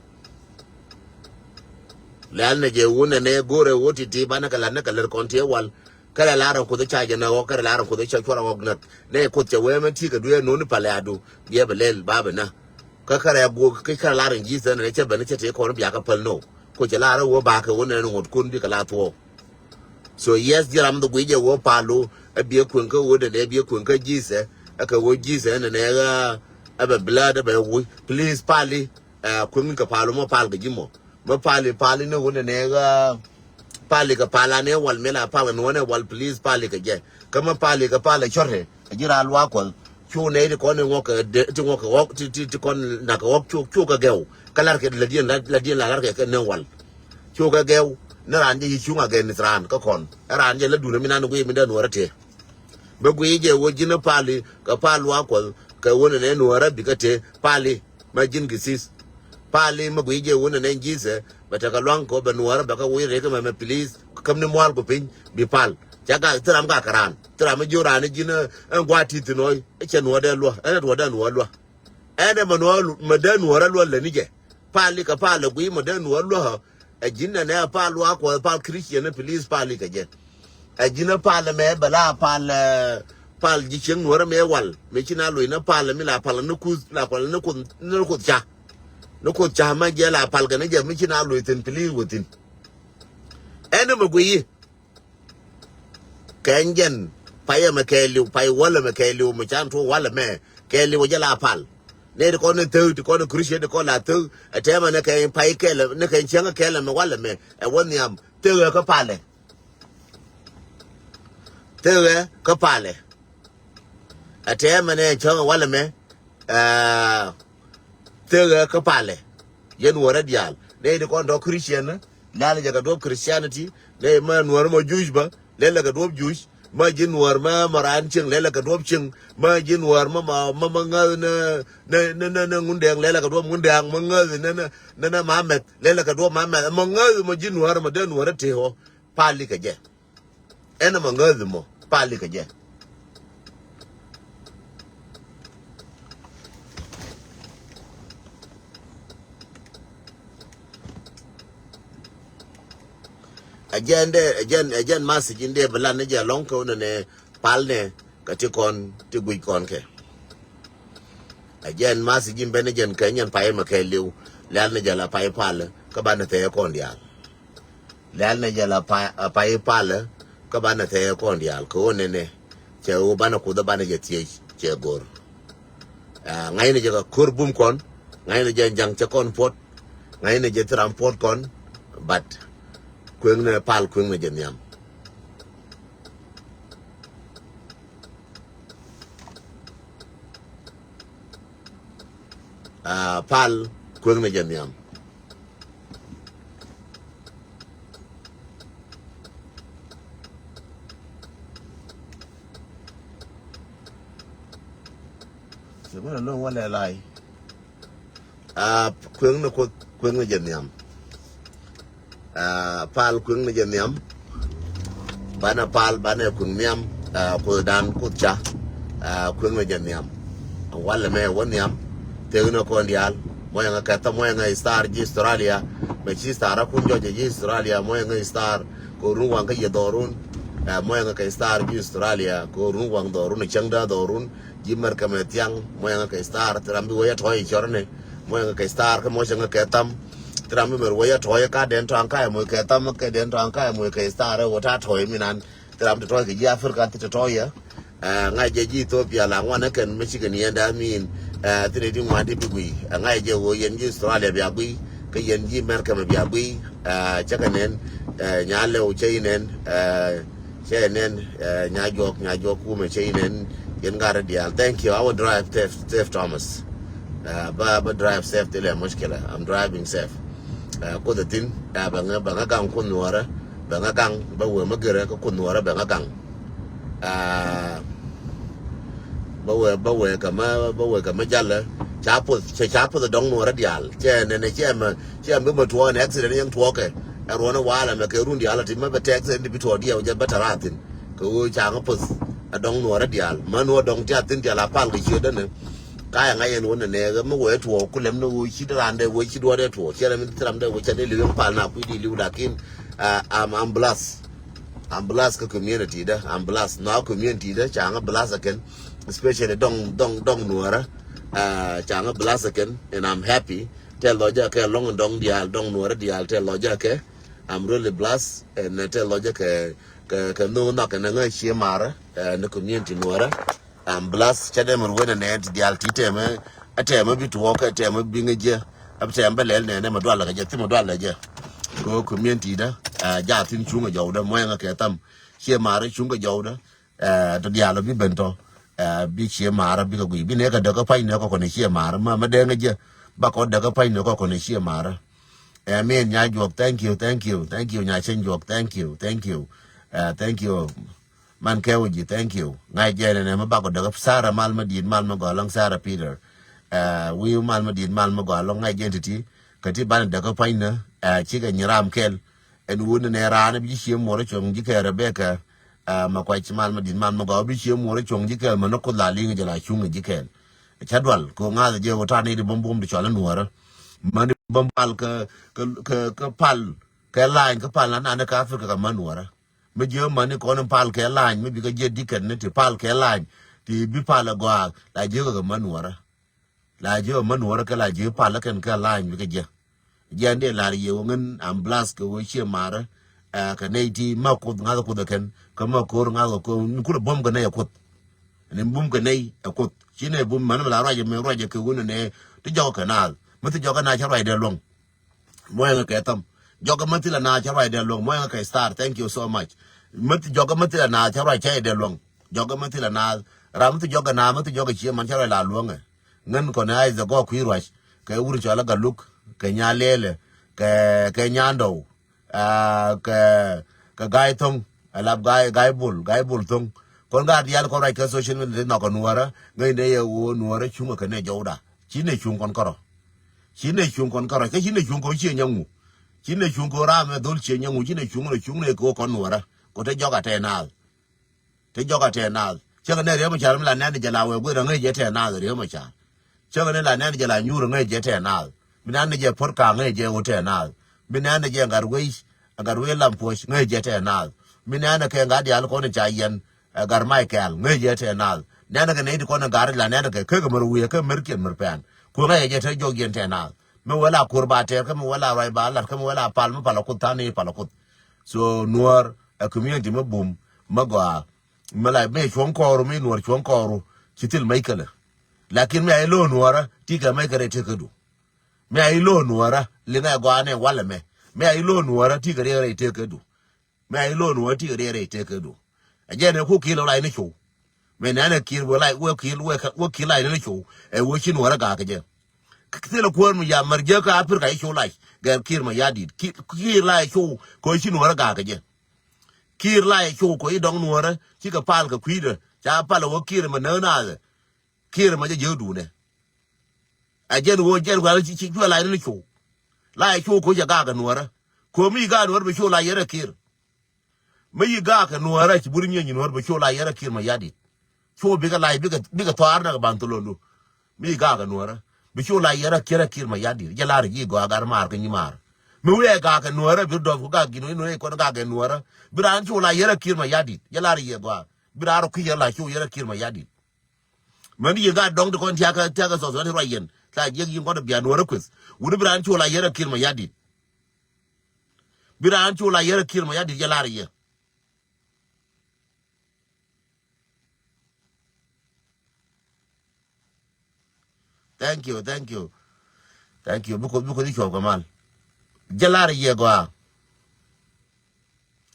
Lɛl ni jɛ wun nɛ nɛ go̱rɛ wä ti̱ti̱ banɛ kɛ lat ni kɛ lät kɔn tiɛ wal. Kɛ lɛ lar in Kuoth ca jɛ nɛ ɣɔk kɛ lɛ lar in Kuoth ca cuarɛ ɣɔk nät. Nɛ Kuoth cɛ wee mɛ ti kɛ duee noni palɛ adu biɛ bɛ lɛl ba bɛ nä. Kä kɛ rɛ guok kä kɛ lar in Jesus nɛ cɛ bɛ ni cɛ tëë kɔn bia kɛ päl no. Kuoth cɛ lar in wä ba kɛ wä nɛ ni ŋuɔ̱t kun bikɛ la thuɔɔk. So yes ji̱ ram dhi guic ɛ wä palu ɛ biɛ kueŋ kä wä dɛdɛ biɛ kueŋ kä Jesus. Ɛ kɛ wä Jesus nɛ nɛ ɣä ɛ bɛ blood ɛ bɛ wuc. Please pali. Ɛ kueŋ ni kɛ palu mɔ pal kɛ ji̱ mɔ. Mä pali pali ni wunɛ nɛ ɣä. Pali kɛ pala ni wal mi la pal kɛ ni wunɛ wal please pali kɛ jɛ. Kä mä pali kɛ pala cɔrɛ a ji̱ raa luaak Kuɔth. Cu nɛ ti kɔn ni ŋɔk kɛ ti ŋɔk kɛ ɣɔk ti ti ti kɔn nak kɛ ɣɔk cu cu kɛ gɛw. Kä lar kɛ la diɛn la diɛn la lar kɛ kɛ ni wal. Cu kɛ gɛw ni raan jɛ yi cuŋ a gɛn ni raan kä kɔn. Raan jɛ la duunɛ mi nan guiy mi dee nuɔrɛ tëë. Bä guiy jɛ wä ji̱n pali kɛ pal luaak Kuɔth kɛ wunɛ nɛ nuɔrɛ bikɛ tëë pali. Ma ji̱n kɛ sis. Pali ma guiy jɛ wun nɛ nɛn Jesus bɛ tekɛ luaŋ kɔ bɛ nuɔɔrä bɛ kä wi̱i̱ rek mɛ mɛ please. Käm ni mual ku piny bi pal. Ca gak thil ram gak kɛ raan thil ram mi ji̱ raan ji̱n ɛn gua̱a̱ ti̱th nɔɔy. Ɛ cɛ nuɔɔr dee luä ɛn ɛ tuɔɔr dee nuɔɔr luä. Ɛn ɛ mɛ nuɔɔr mɛ dee nuɔɔrä luä lɛ ni jɛ. Pali kɛ pal ɛ guiy mɛ dee nuɔɔr luä. Ɛ ji̱n nɛnɛ pal luaak Kuɔth pal Christian please pali kɛ jɛ. Ɛ ji̱n ɛ pal ɛmɛ bɛ la pal ɛ pal ji̱ cieŋ nuɔ̱ɔ̱rä mëë wal mëë ci na loc ni pal ɛmi la pal ni kuth la pal ni kuth ni kuth ca. Ni kuth ca ma jiɛ la pal kɛ ni jɛ mi ci na loc thi̱n pili wä thi̱n. Ɛn ɛmɛ guiyi. Kɛn jɛn pay ɛmɛ kɛɛliw pay wäl ɛmɛ kɛɛliw mi can tuɔ wal ɛmɛ kɛɛliw jɛ la pal. Nɛ ti kɔn ni thäk ti kɔn ni Christian ti kɔn la thäk ɛ tɛmɛ ni kɛn pay kɛɛl ni kɛn cieŋ kɛɛl ɛmɛ wal ɛmɛ ɛ wä nhiam thäk ɛ kä palɛ. Thekɛ kä palɛ. Ɛ tɛmɛ nɛ cäŋ walɛ mɛ. Ɛ thekɛ kä palɛ. Yɛn wärä diaal nɛ ti kɔn tɔ Christian. Lɛl jɛ kɛ duɔp Christianity nɛ mɛ nuɔr mɔ Jewish bä lɛl kɛ duɔp Jewish. Mɛ ji̱ nuɔr mɛ mɛ raan cieŋ lɛl kɛ duɔp cieŋ. Mɛ ji̱ nuɔr mɛ mɛ mɛ ŋäth nɛ nɛ nɛ nɛ ŋundɛŋ lɛl kɛ duɔp ŋundɛŋ mɛ ŋäth nɛ nɛ nɛ nɛ mamɛth lɛl kɛ duɔp mamɛth mɛ ŋäth mɛ ji̱ nuɔr mɛ dee nuɔr ɛ tëë ɔ. Pal i̱ kɛ jɛ. Ɛn ɛmɔ ŋääth mɔ pal i̱ kɛ jɛ. Ɛ jɛn dee, ɛ jɛn, ɛ jɛn message in dee bi lan ni jɛ lɔŋ kɛ wunɛ nɛ pal nɛ kɛ ti kɔn ti guic kɔn kɛ. Ɛ jɛn message in ben ni jɛn kɛ nyɛn pay mɛ kɛ liw. Lɛl ni jɛ la pay pal kä banɛ thɛɛ kɔn diaal. Lɛl ni jɛ la pay, a pay pal kä banɛ thɛɛ kɔn diaal kɛ wunɛ nɛ. Cɛ wu banɛ kuth banɛ jɛ thiec cɛ gor. Ah, ŋa̱cnɛ jɛ kɛ ko̱r bum kɔn, ŋa̱cnɛ jɛ ja̱ŋ cɛ kɔn puɔt, ŋa̱cnɛ jɛ thil ram puɔt kɔn, but kueŋnɛ pal kueŋnɛ jɛ nhiam. Ah, pal kueŋnɛ jɛ nhiam. Cɛ mɛn a lo̱ŋ wä lɛ lay. Ah, kueŋ ni kuth, kueŋ ni jɛ nhiam. Ah, pal kueŋ ni jɛ nhiam. Banɛ pal, banɛ kueŋ nhiam. Ah, kuth dan, kuth ca. Ah, kueŋ ni jɛ nhiam. Walɛ mɛ wä nhiam. Thek ni kɔn diaal. Mɔyɛ ŋa kɛtha, mɔyɛ ŋa star ji̱ Australia. Mɛ ci star a kun jɔc ji̱ Australia. Mɔyɛ ŋa star. Kɛ run waŋ kä yɛ dhɔrun. Ah, mɔyɛ ŋa kɛ star ji̱ Australia. Kɛ run waŋ dhɔrun, cäŋda dhɔrun. Ji̱ Mɛrkɛ mɛ thiaŋ, mɔyɛ ŋa kɛ star, thil ram bi wä yɛ tɔ̱ɔ̱c cɔrnɛ. Mɔyɛ ŋa kɛ star, kä mɔcɛ ŋa kɛ tham. Thil ram bi mɛr wä yɛ tɔ̱ɔ̱c, ka dɛn tɔ̱a̱ŋ ka yɛ moc kɛ tham, kɛ dɛn tɔ̱a̱ŋ ka yɛ moc kɛ star, ɛ wä ta̱a̱ tɔ̱ɔ̱c mi nan. Thil ram ti tɔ̱ɔ̱c kɛ ji̱ Africa, ti tɔ̱ɔ̱c yɛ. Ɛ, ŋa̱c jɛ ji̱ Ethiopia la ŋuan ɛ kɛn mi cikɛ ni yɛn da̱a̱ min. Ɛ, thil rɛy ti ŋuan ti bi guiy. Ɛ, ŋa̱c jɛ wä yɛn ji̱ Australia bia guiy, kä yɛn ji̱ Mɛrkɛ mɛ bia guiy. Ɛ, cä kɛ nɛn, ɛ, nya lɛw cä inɛn, ɛ, Cɛ nɛn, eh, nya juɔk, nya juɔk kumɛ cɛ inɛn, yɛn gat rɛ diaal. Thank you. I will drive safe, safe, Thomas. Eh, ba, ba drive safe, thilɛ mushkila. I'm driving safe. Eh, kuoth a thin, eh, bɛ ŋa, bɛ ŋa gaŋ kuoth nuɔrɛ, bɛ ŋa gaŋ, ba wee ma gɛrɛ kä kuoth nuɔrɛ, bɛ ŋa gaŋ. Eh, ba wee, ba wee kɛ ma, ba wee kɛ ma jalɛ. Ca puɔth, cɛ ca puɔth a dɔŋ nuɔrɛ diaal. Cɛ nɛn, cɛ mɛ, Cɛ mi mɛ tuɔɔk ɛn accident yɛn tuɔɔkɛ. Ɛ ruɔ̱n ɛ walɛ mɛ kɛ run diaal ti mɛ bɛ tɛ accident ti bi tuɔɔk diɛw jɛ bɛ tɛ raathin. Kɛ ɣöö ca ŋä puth ɛ dɔŋ nuɔɔrɛ diaal. Män wä dɔŋ ti a thin diaal a pal kɛ ciö däni. Ka yɛ ŋa̱c yɛn wä nɛ nɛɛkɛ mi wee tuɔɔk kulɛm ni ɣöö ci dee raan dee wee ci duɔ̱ɔ̱r dee tuɔɔk. Ciɛ rɛ mi thi ram dee wee ca dee li̱w yɛn pal na kui̱ di li̱w lakin, ah, I'm, I'm blessed. I'm blessed kä community dä. I'm blessed. Nɔ community dä ca ŋä blessed ɛ kɛn. Especially dɔŋ, dɔŋ, dɔŋ nuɔɔrɛ. Ah, ca ŋä blessed ɛ kɛn. And I'm happy. Tɛl lɔcä kɛ lɔŋ in dɔŋ diaal, dɔŋ nuɔrä diaal, tɛl lɔcä kɛ. I'm really blessed, and, uh, tɛl lɔcä kɛ, kɛ, kɛ nhök nhɔk kɛ nɛ ŋäc cie marä, uh, ni community nuɔrä. I'm blessed. Cä dee mɛ ruënɛ nɛ ti diaal ti tɛmɛ, a tɛmɛ bi tuɔɔk, a tɛmɛ bi ŋäc jɛ, a tɛmɛ bä lɛl nɛ nɛ mɛ dualɛ kɛ jɛ, thi mɛ dualɛ jɛ. Kɛ community dä, uh, ja thin cuŋ kɛ jɔwdä, muɔyɛ ŋä kɛ tham. Cie marä cuŋ kɛ jɔwdä. Ɛ, tɔ diaal ɔ bi ben tɔ, ɛ, bi cie marä bikɛ guiy. Bi nɛ kɛ däkä pa̱ny nɛ kɔkɔ nɛ cie marä. Ma, ma dee ŋä jɛ. Ba kɔ däkä pa̱ny nɛ kɔkɔ nɛ cie marä. Ɛ, min nya juɔk, thank you, thank you, thank you, nya ceny juɔk, thank you, thank you. Ɛ, thank you. Man kɛw ji̱, thank you. Ŋa̱c jɛ nɛ nɛ ma bakɔ däkä Sarah mal ma di̱i̱t mal ma gɔaa lɔŋ Sarah Peter. Ɛ, wi̱i̱ mal ma di̱i̱t mal ma gɔaa lɔŋ ŋa̱c jɛ ti̱ti̱. Kä ti banɛ däkä pa̱ny nä, ɛ, cikɛ nyi ram kɛl. Ɛn wun nɛ raan bi ji̱ cie muɔrä cuɔ̱ŋ ji̱ kɛ Rebecca. Ɛ, ma kuac mal ma di̱t mal ma gɔaa bi cie muɔrä cuɔ̱ŋ ji̱ kɛl ma ni kuth la li̱ŋ jɛ la cuŋ ji̱ kɛl. Ca dual kɛ ŋa̱th jɛ wä ta̱a̱ ni di bäm bum di cɔal i̱ nuɔrä. Mani bäm pal kä, kä, kä, kä pal kɛ lany kä pal na nani kä Africa kɛ ma nuɔrä. Mi jiɛ mani kɔn in pal kɛ lany mi bi kä jiɛ dikɛn ni ti pal kɛ lany ti bi pal ɛ gɔaa la jiɛ kɛ kɛ ma nuɔrä. La jiɛ ma nuɔrä kɛ la jiɛ pal kɛn kɛ lany bi kɛ jiɛ. Jiɛn dee lar yie wä ŋän am blas kɛ wä cie marä. Ɛ, kɛ nɛy ti ma kuth ŋa̱th kuth ɛ kɛn kä ma ko̱r ŋa̱th kɛ ko̱r ni kulɛ bum kɛ nɛy ɛ kuth. Ni bum kɛ nɛy ɛ kuth ci nɛy bum mɛn mi la ruac mi ruac kɛ wun nɛ ti jɔk kɛ naath mi thi jɔk kɛ naath cä ruac dee luɔ̱ŋ. Muɔyɛ ŋä kɛ tham jɔk kɛ män thi la naath cä ruac dee luɔ̱ŋ muɔyɛ ŋä kɛ star, thank you so much. Män thi jɔk kɛ män thi la naath cä ruac cä dee luɔ̱ŋ. Jɔk kɛ män thi la naath ram mi thi jɔk kɛ naath mi thi jɔk kɛ cie man cä ruac la luɔ̱ŋɛ. Ŋän kɔn ɛ a is the gɔɔk kui̱ ruac kɛ wur cɔal a Galuk kɛ Nyalɛlɛ kɛ, kɛ Nyandɔw. Aa, kɛ, kɛ Ga̱a̱y Tho̱ŋ, ɛ lap Ga̱a̱y, Ga̱a̱y Bol, Ga̱a̱y Bol Tho̱ŋ. Kɔn gaat diaal kɔn ruac kɛ social media ti nhɔk kɛ nuɔrä ŋäcnɛ yɛ ɣöö nuɔrä cuŋ kɛ nɛ jɔwda. Ci nɛ cuŋ kɔn kärɔ. Ci nɛ cuŋ kɔn kärɔ. Kä ci nɛ cuŋ kɔn cie nyɛ ŋu. Ci nɛ cuŋ kɛ ɣöö ram ɛ dhol cieŋ nyɛ ŋu, ci nɛ cuŋ, nɛ cuŋ nɛ kɛ ɣöö kɔn Nuɔrä. Kɛ ɣöö te jɔk a tɛɛ naath. Te jɔk a tɛɛ naath. Cä kɛ nɛ Riek Machar mi la nɛn jɛ la wee guir a ŋäc jɛ tɛɛ naath Riek Machar. Cä kɛ nɛ la nɛn jɛ la nyuur a ŋäc jɛ tɛɛ naath. Mi nɛn jɛ puɔ̱t ka̱a̱ŋ ŋäc jɛ ɣöö tɛɛ naath. Mi nɛn jɛ gat wec, gat wec lam puɔ̱c ŋäc jɛ tɛɛ naath. Mi nɛn kɛ gat diaal kɔn ca yɛn, ɛ, gat Michael ŋäc jɛ tɛɛ naath. Nɛn kɛ nɛy ti kɔn ɛ gat la nɛn kɛ kek mär wi̱i̱ kɛ mär kiɛn mär pɛn. Kueŋä jɛ te jɔk yɛn tɛɛ naath. Mi wä la ko̱r ba tɛɛr, kä mi wä la ruac ba lat, kä mi wä la pal, mi pal a Kuoth than i̱ pal a Kuoth. So Nuɔr ɛ community mi bum, mi gɔaa, mi la mi cuɔ̱ŋ kɔɔru, mi Nuɔr cuɔ̱ŋ kɔɔru, ci thil mec kälɛ. Lakin mi a i̱ lo̱o̱ Nuɔrä, ti kɛ mec kɛ rɛy tëkädu. Mi a i̱ lo̱o̱ Nuɔrä, liŋɛ gɔaa nɛ walɛ mɛ. Mi a i̱ lo̱o̱ Nuɔrä, ti kɛ riɛk rɛy tëkädu. Mi a i̱ lo̱o̱ Nuɔrä, ti kɛ riɛk rɛy tëkädu. Ɛ jɛn ɛ ku Kiir lɔ la in i̱ cow. Mɛ nɛn ɛ Kiir wee la, wee Kiir, wee Kiir la in i̱ cow. Ɛ wee ci Nuɔrä gaak kɛ jɛ. Thilɛ kuäär mi ya mär jek kä Africa i̱ cu lac gɛr Kiir Mayardit. Kiir, Kiir la i̱ cu kɛ ci Nuɔrä gakä jɛ. Kiir la i̱ cu kɛ i̱ dɔŋ Nuɔrä cikɛ pal kɛ kui̱dɛ ca pal wä Kiir mɛ näk naathɛ. Kiir mɛ jɛ jiäk duundɛ. Ɛ jɛn wä jɛn wä ci, ci juɛ lac ni cu. La i̱ cu kɛ cɛ gakä Nuɔrä. Kɛ mi gakä Nuɔrä bi cu lac yɛrɛ Kiir. Mi yi gakä Nuɔrä ci bur nyieny Nuɔrä bi cu la yɛrɛ Kiir Mayardit. Cu bikɛ lac bikɛ, bikɛ thɔaar nak ban thulondu. Mi yi gakä Nuɔrä bi cu la yɛrɛ Kiir, Kiir Mayardit. Jɛ lar yi gɔaa gar maar kä nyi maar. Mi wiɛ gakä Nuɔrä bi dɔp ku gakä Nuɔrä, Nuɔrä kɔn gakä Nuɔrä. Bi raan cu la yɛrɛ Kiir Mayardit. Jɛ lar yi gɔaa. Bi raan rɔ kui̱ yɛ la cu yɛrɛ Kiir Mayardit. Mɛn yi gakä dɔŋ ti kɔn tiakä, tiakä sɔs wani ruac yɛn. Tha jiɛk yi ŋuɔt bia Nuɔrä kueth. Wuni bi raan cu la yɛrɛ Kiir Mayardit. Bi raan cu la yɛrɛ Kiir Mayardit jɛ lar yɛ. Thank you, thank you. Thank you. Bikɔ, bikɔ di cuɔp kɛ mal. Jɛ lar yɛ gɔaa.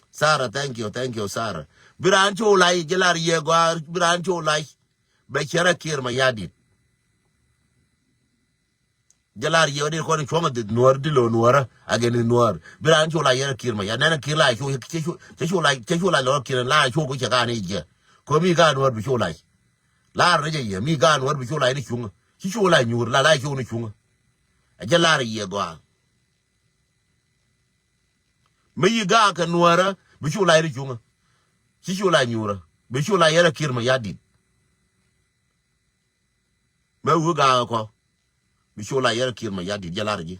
Sarah, thank you, thank you, Sarah. Bi raan cu la jɛ lar yɛ gɔaa, bi raan cu la. Bɛ cɛrɛ Kiir Mayardit. Jɛ lar yɛ wä di kɔn cuɔ̱ŋ a dhith Nuɔr di lo Nuɔrä. Agɛn i̱ Nuɔr bi raan cu la yɛrɛ Kiir Mayardit. Nɛn a Kiir la cu, cɛ cu, cɛ cu la, cɛ cu la lɔ Kiir la cu ku cɛ ka ni jɛ. Kɔ mi gakä Nuɔr bi cu la. Lar ni jɛ yɛ mi gakä Nuɔr bi cu la ni cuŋä. Ci cu la nyuur la la cu ni cuŋä. A jɛ lar yɛ gɔaa. Mi yi gakä Nuɔrä bi cu la ni cuŋä. Ci cu la nyuurä. Bi cu la yɛrɛ Kiir Mayardit. Mɛ wee gakä kɔ. Bi cu la yɛrɛ Kiir Mayardit jɛ lar ji̱.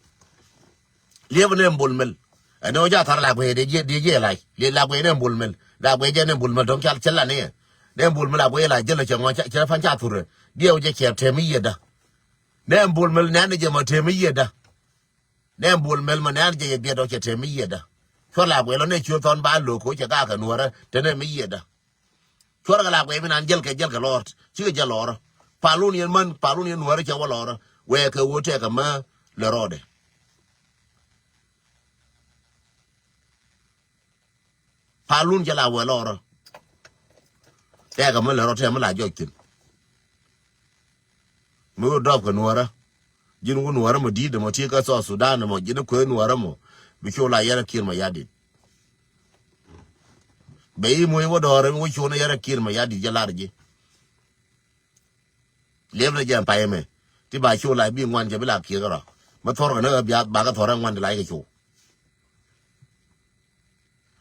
Liɛp nɛ Bol Mel. Ɛn ɛ wä ja thar la guɛ dee jiɛ, dee jiɛ lac. Liɛp la guɛ nɛ Bol Mel. La guɛ jɛ nɛ Bol Mel dɔ̱ŋ ca, ca la nɛ. Nɛ Bol Mel la guɛ la jɛ la cɛ ŋɔ ca, cɛ fan ca thurɛ. Diɛ wä jɛ cɛ tɛm i̱ yɛ da. Nɛ Bol Mel nɛ ni jɛ mɔ tɛm i̱ yɛ da. Nɛ Bol Mel mɔ nɛ ni jɛ yɛ biɛ dɔ̱ŋ cɛ tɛm i̱ yɛ da. Cuɔ la guɛ lɔ nɛ ciö thɔn ba lo ko cɛ gakä Nuɔrä tɛ nɛ mi yɛ da. Cuɔrkɛ la guɛy mi nan jälkɛ, jälkɛ lɔɔr. Cikɛ jɛ lɔɔrä. Palun yɛn män, palun yɛn Nuɔrä cɛ wä lɔɔrä. Wɛɛkɛ wä tɛkɛ mä lɛ rɔɔdɛ. Palun cɛ la wɛ lɔɔrä. Tɛkɛ mä lɛ rɔɔdɛ, tɛkɛ mä la jɔc thi̱n. Mi wä dɔp kɛ Nuɔrä. Ji̱n wä Nuɔrä mɔ di̱i̱t mɔ ti kä South Sudan mɔ, ji̱n kuëë Nuɔrä mɔ. Bi cu la yɛrɛ Kiir Mayardit. Bɛ i̱ moc wä dɔɔr wä cu ni yɛrɛ Kiir Mayardit jɛ lar ji̱. Liep ni jɛ pay mɛ. Ti ba cu la bi ŋuan jɛ bi la Kiir kɛ rɔ. Mɛ thɔr kɛ ni ɣä bia ba kɛ thɔr ɛ ŋuan ti la jɛ cu.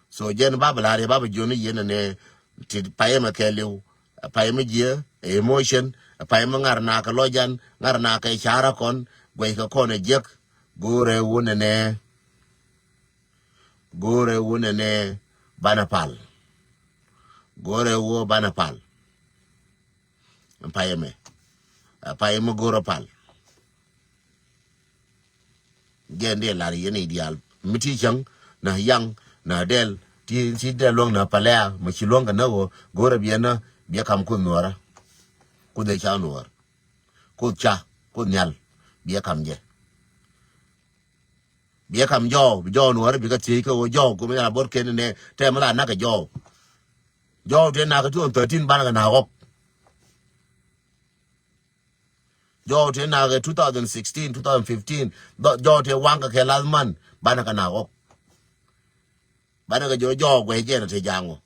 So jɛn ba bi la̱r yɛ ba bi jiɔni yɛn nɛ ti payɛ mɛ kɛɛliw. Payɛ mɛ jiɛ emotion. Payɛ mɛ ŋar na kɛ lɔjan, ŋar na kɛ cara kɔn. Guɛc kɛ kɔn ɛ jiɛk. Go̱rɛ wun nɛ nɛ. Go̱rɛ wun nɛ nɛ. Banɛ pal. Go̱rɛ wun banɛ pal. Payɛ mɛ. Payɛ mɛ go̱rɛ pal. Jɛn dee lar yɛn i̱ diaal mi ti cäŋ na yaŋ na dɛl ti, ti dɛl luäŋ na palɛa mɛ ci luäŋ kɛ näk ɣöö go̱rɛ biɛ nä biɛ kam Kuoth Nuɔrä. Kuoth ɛ ca Nuɔr. Kuoth ca, Kuoth Nhial. Biɛ kam jɛ. Biɛ kam jɔw, bi jɔw Nuɔrä bikɛ thiec kɛ ɣöö jɔw kumɛ ya bot kɛn nɛ tɛm la nak kɛ jɔw. Jɔw tëë nak kɛ two thousand thirteen banɛ kɛ nak ɣɔk. Jɔw tëë nak kɛ two thousand sixteen, two thousand fifteen. Jɔw tëë waŋ kɛ kɛ last month banɛ kɛ nak ɣɔk. Banɛ kɛ jɔw jɔw guɛc jɛn tëë jaŋ ɣɔk.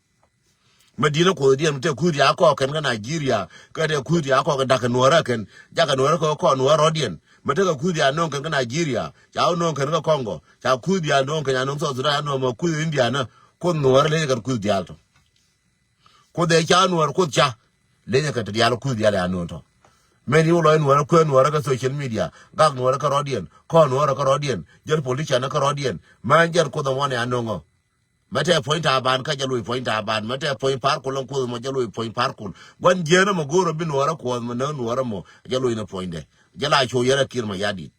Mɛ di̱n ɛ kuoth diɛn mi te kuth ya kɔk kɛn kä Nigeria kä te kuth ya kɔk kɛ da̱k kɛ Nuɔrä kɛn jakɛ Nuɔrä kɛ kɔk Nuɔrä rɔ̱diɛn. Mɛ tekɛ kuth diaal nööŋ kɛn kä Nigeria, ca wä nööŋ kɛn kä Congo, ca kuth diaal nööŋ kɛn, ca nööŋ South Sudan, ca nööŋ mɔ kuth India nä. Kuoth Nuɔɔrä leny kɛn kuth diaal tɔ. Kuoth ɛ ca Nuɔɔr, kuoth ca. Leny kɛn ti diaal, kuth diaal ya nööŋ tɔ. Mɛn i̱ wä lɔc Nuɔɔrä, kueth Nuɔɔrä kä social media, gak Nuɔɔrä kä rɔɔdiɛn, kɔn Nuɔɔrä kä rɔɔdiɛn, jɛn politician kä rɔɔdiɛn. Mɛn jɛn kuoth ɛmɔn ya nööŋ ɔ. Mɛ tɛ puɔ̱ny Taban kä jɛ loc puɔ̱ny Taban. Mɛ tɛ puɔ̱ny Par Kuol ɛn kuoth mɔ jɛ loc puɔ̱ny Par Kuol. Gua̱n jiɛn ɛmɔ go̱o̱r ɔ bi Nuɔɔrä kuɔth mɔ nä Nuɔɔrä mɔ jɛ loc ni puɔ̱nydɛ. Jɛ la cuɔ yɛrɛ Kiir Mayardit.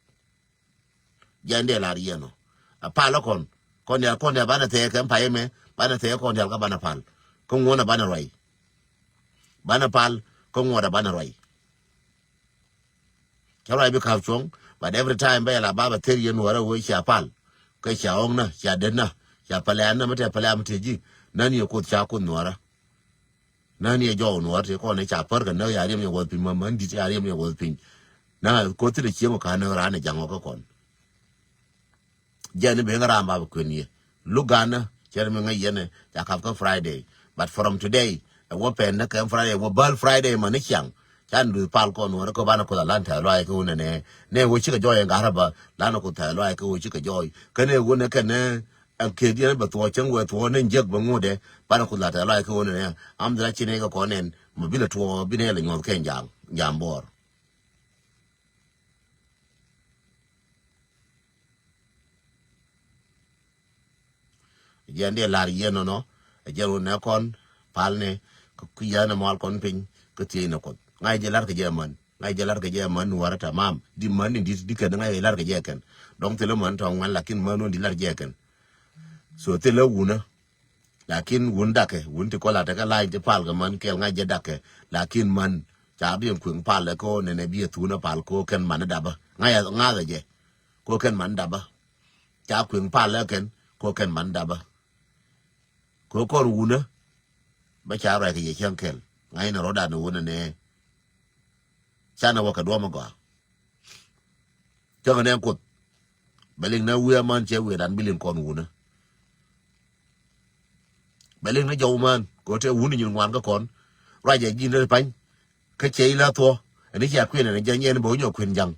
Jɛ ɛn dee lar yɛn ɔ. A pal ɛ kɔn. Kɔn diaal, kɔn diaal banɛ thɛɛ kɛ pay ɛmɛ. Banɛ thɛɛ kɔn diaal kä banɛ pal. Kä ŋuɔ̱nɛ banɛ ruac. Banɛ pal. Kä ŋuɔ̱nɛ banɛ ruac. Cä ruac bi ka̱p cuɔ̱ŋ, but every time bä yɛ la ba bä thir yɛn Nuɔɔrä wee cia pal. Kä cia ɣɔ̱ŋ nä, cia det nä, cia pɛlɛ̈n nä, mi tɛ pɛlɛ̈n mi tëë ji̱. Nän yɛ kuoth ca kuoth Nuɔɔrä. Nän yɛ jɔw Nuɔɔrä tëë kɔn ca pär kɛ nä, ya riɛm yɛ wuɔth piny, ma män di̱t ya riɛm yɛ wuɔth piny. Na kuoth thilɛ cieŋ ɔ ka̱n nä raan ɛ ja̱ŋ ɔ kä kɔn. Jɛn i̱ ben kä ram bapɛ kuën yɛ. Luk ganä cɛ ri mi ŋäc yɛn ɛ ca kap kä Friday. But from today ɛ wä pɛn ni kɛn Friday, wä bäl Friday mani ciaŋ. Can duth pal kɔn wä ri kä banɛ kuth a lan tɛ̈th luay kä wun ɛnɛ. Nɛ wä cikɛ jɔɔy ɛn garä bä, lan kuth tɛ̈th luay kä wä cikɛ jɔɔy. Kä nɛ wun ɛ kɛn ɛ ɛn kɛ diɛn bɛ thuɔɔ cäŋ wɛ thuɔɔ ni jek bɛ ŋut ɛ. Banɛ kuth la tɛ̈th luay kä wun ɛnɛ. Am dhil a ci nɛ kɛ kɔn ɛn mɛ bilɛ tuɔɔ bi nɛ lɛ nyuɔth kɛn jaŋ, jaŋ buɔɔr. Jɛn diɛ lar yɛn nɔnɔ. Jɛn wun nɛ kɔn pal ni kä yɛn mual kɔn piny kä thiec ni kuth. Ŋa̱c jɛ lar kɛ jɛ män. Ŋa̱c jɛ lar kɛ jɛ män Nuɔɔrä tamam. Di män ni di, di kɛn ŋa̱c jɛ lar kɛ jɛ kɛn. Dɔŋ thilɛ män tɔŋ ŋuan lakin män wun di lar jɛ kɛn. So thilɛ wunä. Lakin wun dakɛ, wun ti kɔla tekɛ la̱ny ti pal kɛ män kɛl ŋa̱c jɛ dakɛ. Lakin män ca bi ɛn kueŋ pal ɛ kä nɛnɛ bi ɛ thunä pal kä kɛn män dapä. Ŋa̱c ɛ ŋa̱th ɛ jɛ. Kä kɛn män dapä. Ca kueŋ pal ɛ kɛn kä kɛn män dapä. Kä kɔn wunä. Bä ca ruac kɛ yɛ cäŋ kɛl. Ŋa̱c ni rɔ̱dan ni wunä nɛ. Canɛ wä kɛ duɔ̱m ɛ gɔaa. Cäŋɛ nɛ kuoth. Bɛ liŋ nɛ wi̱i̱ aman cɛ wi̱i̱ dan bi liŋ kɔn wunä. Bɛ liŋ nɛ jɔw man kɛ ɣöö tɛ wuni nyin ŋuan kä kɔn. Ruacɛ ji̱n dee pa̱ny. Kä cɛ ila thuɔ ɛn i̱ cia kui̱n ɛn jɛ nyɛn bɛ wä nyɔk kui̱n ja̱ŋ.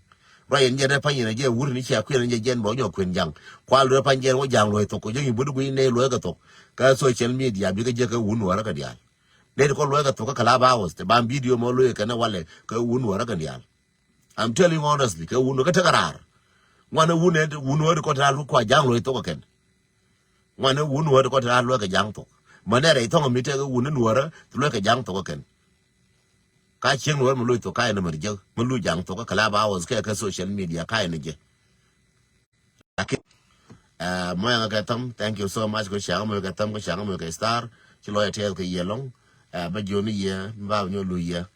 Ruacɛ ɛn jɛ dee pa̱ny ɛn jɛ wuni ni cia kui̱n ɛn jɛ jɛn bɛ wä nyɔk kui̱n ja̱ŋ. Kual dee pa̱ny jɛn wä ja̱ŋ luɔ̱c thok kɛ jɛ nyi buni gui̱n nɛ luɔ̱c kɛ thok. Kä social media bikɛ jɛ kɛ wun Nuɔɔrä kɛ diaal. Nɛ ti kɔn luɔ̱c kɛ thok kä Clubhouse tɛ ban video mɔ luɔ̱c kɛ nɛ walɛ kɛ wun Nuɔɔrä kɛ diaal. I'm telling you honestly, kɛ wun kä tekɛ raar. Ŋuan ɛ wun ɛ wun ɛ ti kɔn ti raar kua ja̱ŋ luɔ̱c thok ɛ kɛn. Ŋuan ɛ wun ɛ ti kɔn ti raar luɔ̱c kɛ ja̱ŋ thok. Mɛ nɛ rɛy thɔŋ mi tekɛ wun ɛ Nuɔɔrä ti luɔ̱c kɛ ja̱ŋ thok ɛ kɛn. Ka cieŋ Nuɔɔrä mi luɔ̱c thok ka yɛn mɛ ri jek mi luɔ̱c ja̱ŋ thok kä Clubhouse kɛ kä social media ka yɛn jɛ. Lakin, eh, mɔyɛ ŋa kɛ thäm, thank you so much, kɛ ciaŋ mɔyɛ kɛ thäm, kɛ ciaŋ mɔyɛ kɛ star, ci lɔyɛ tɛth kɛ yɛ lɔŋ, eh, bɛ jiɔni yɛ, mi ba nyɔ lu yɛ,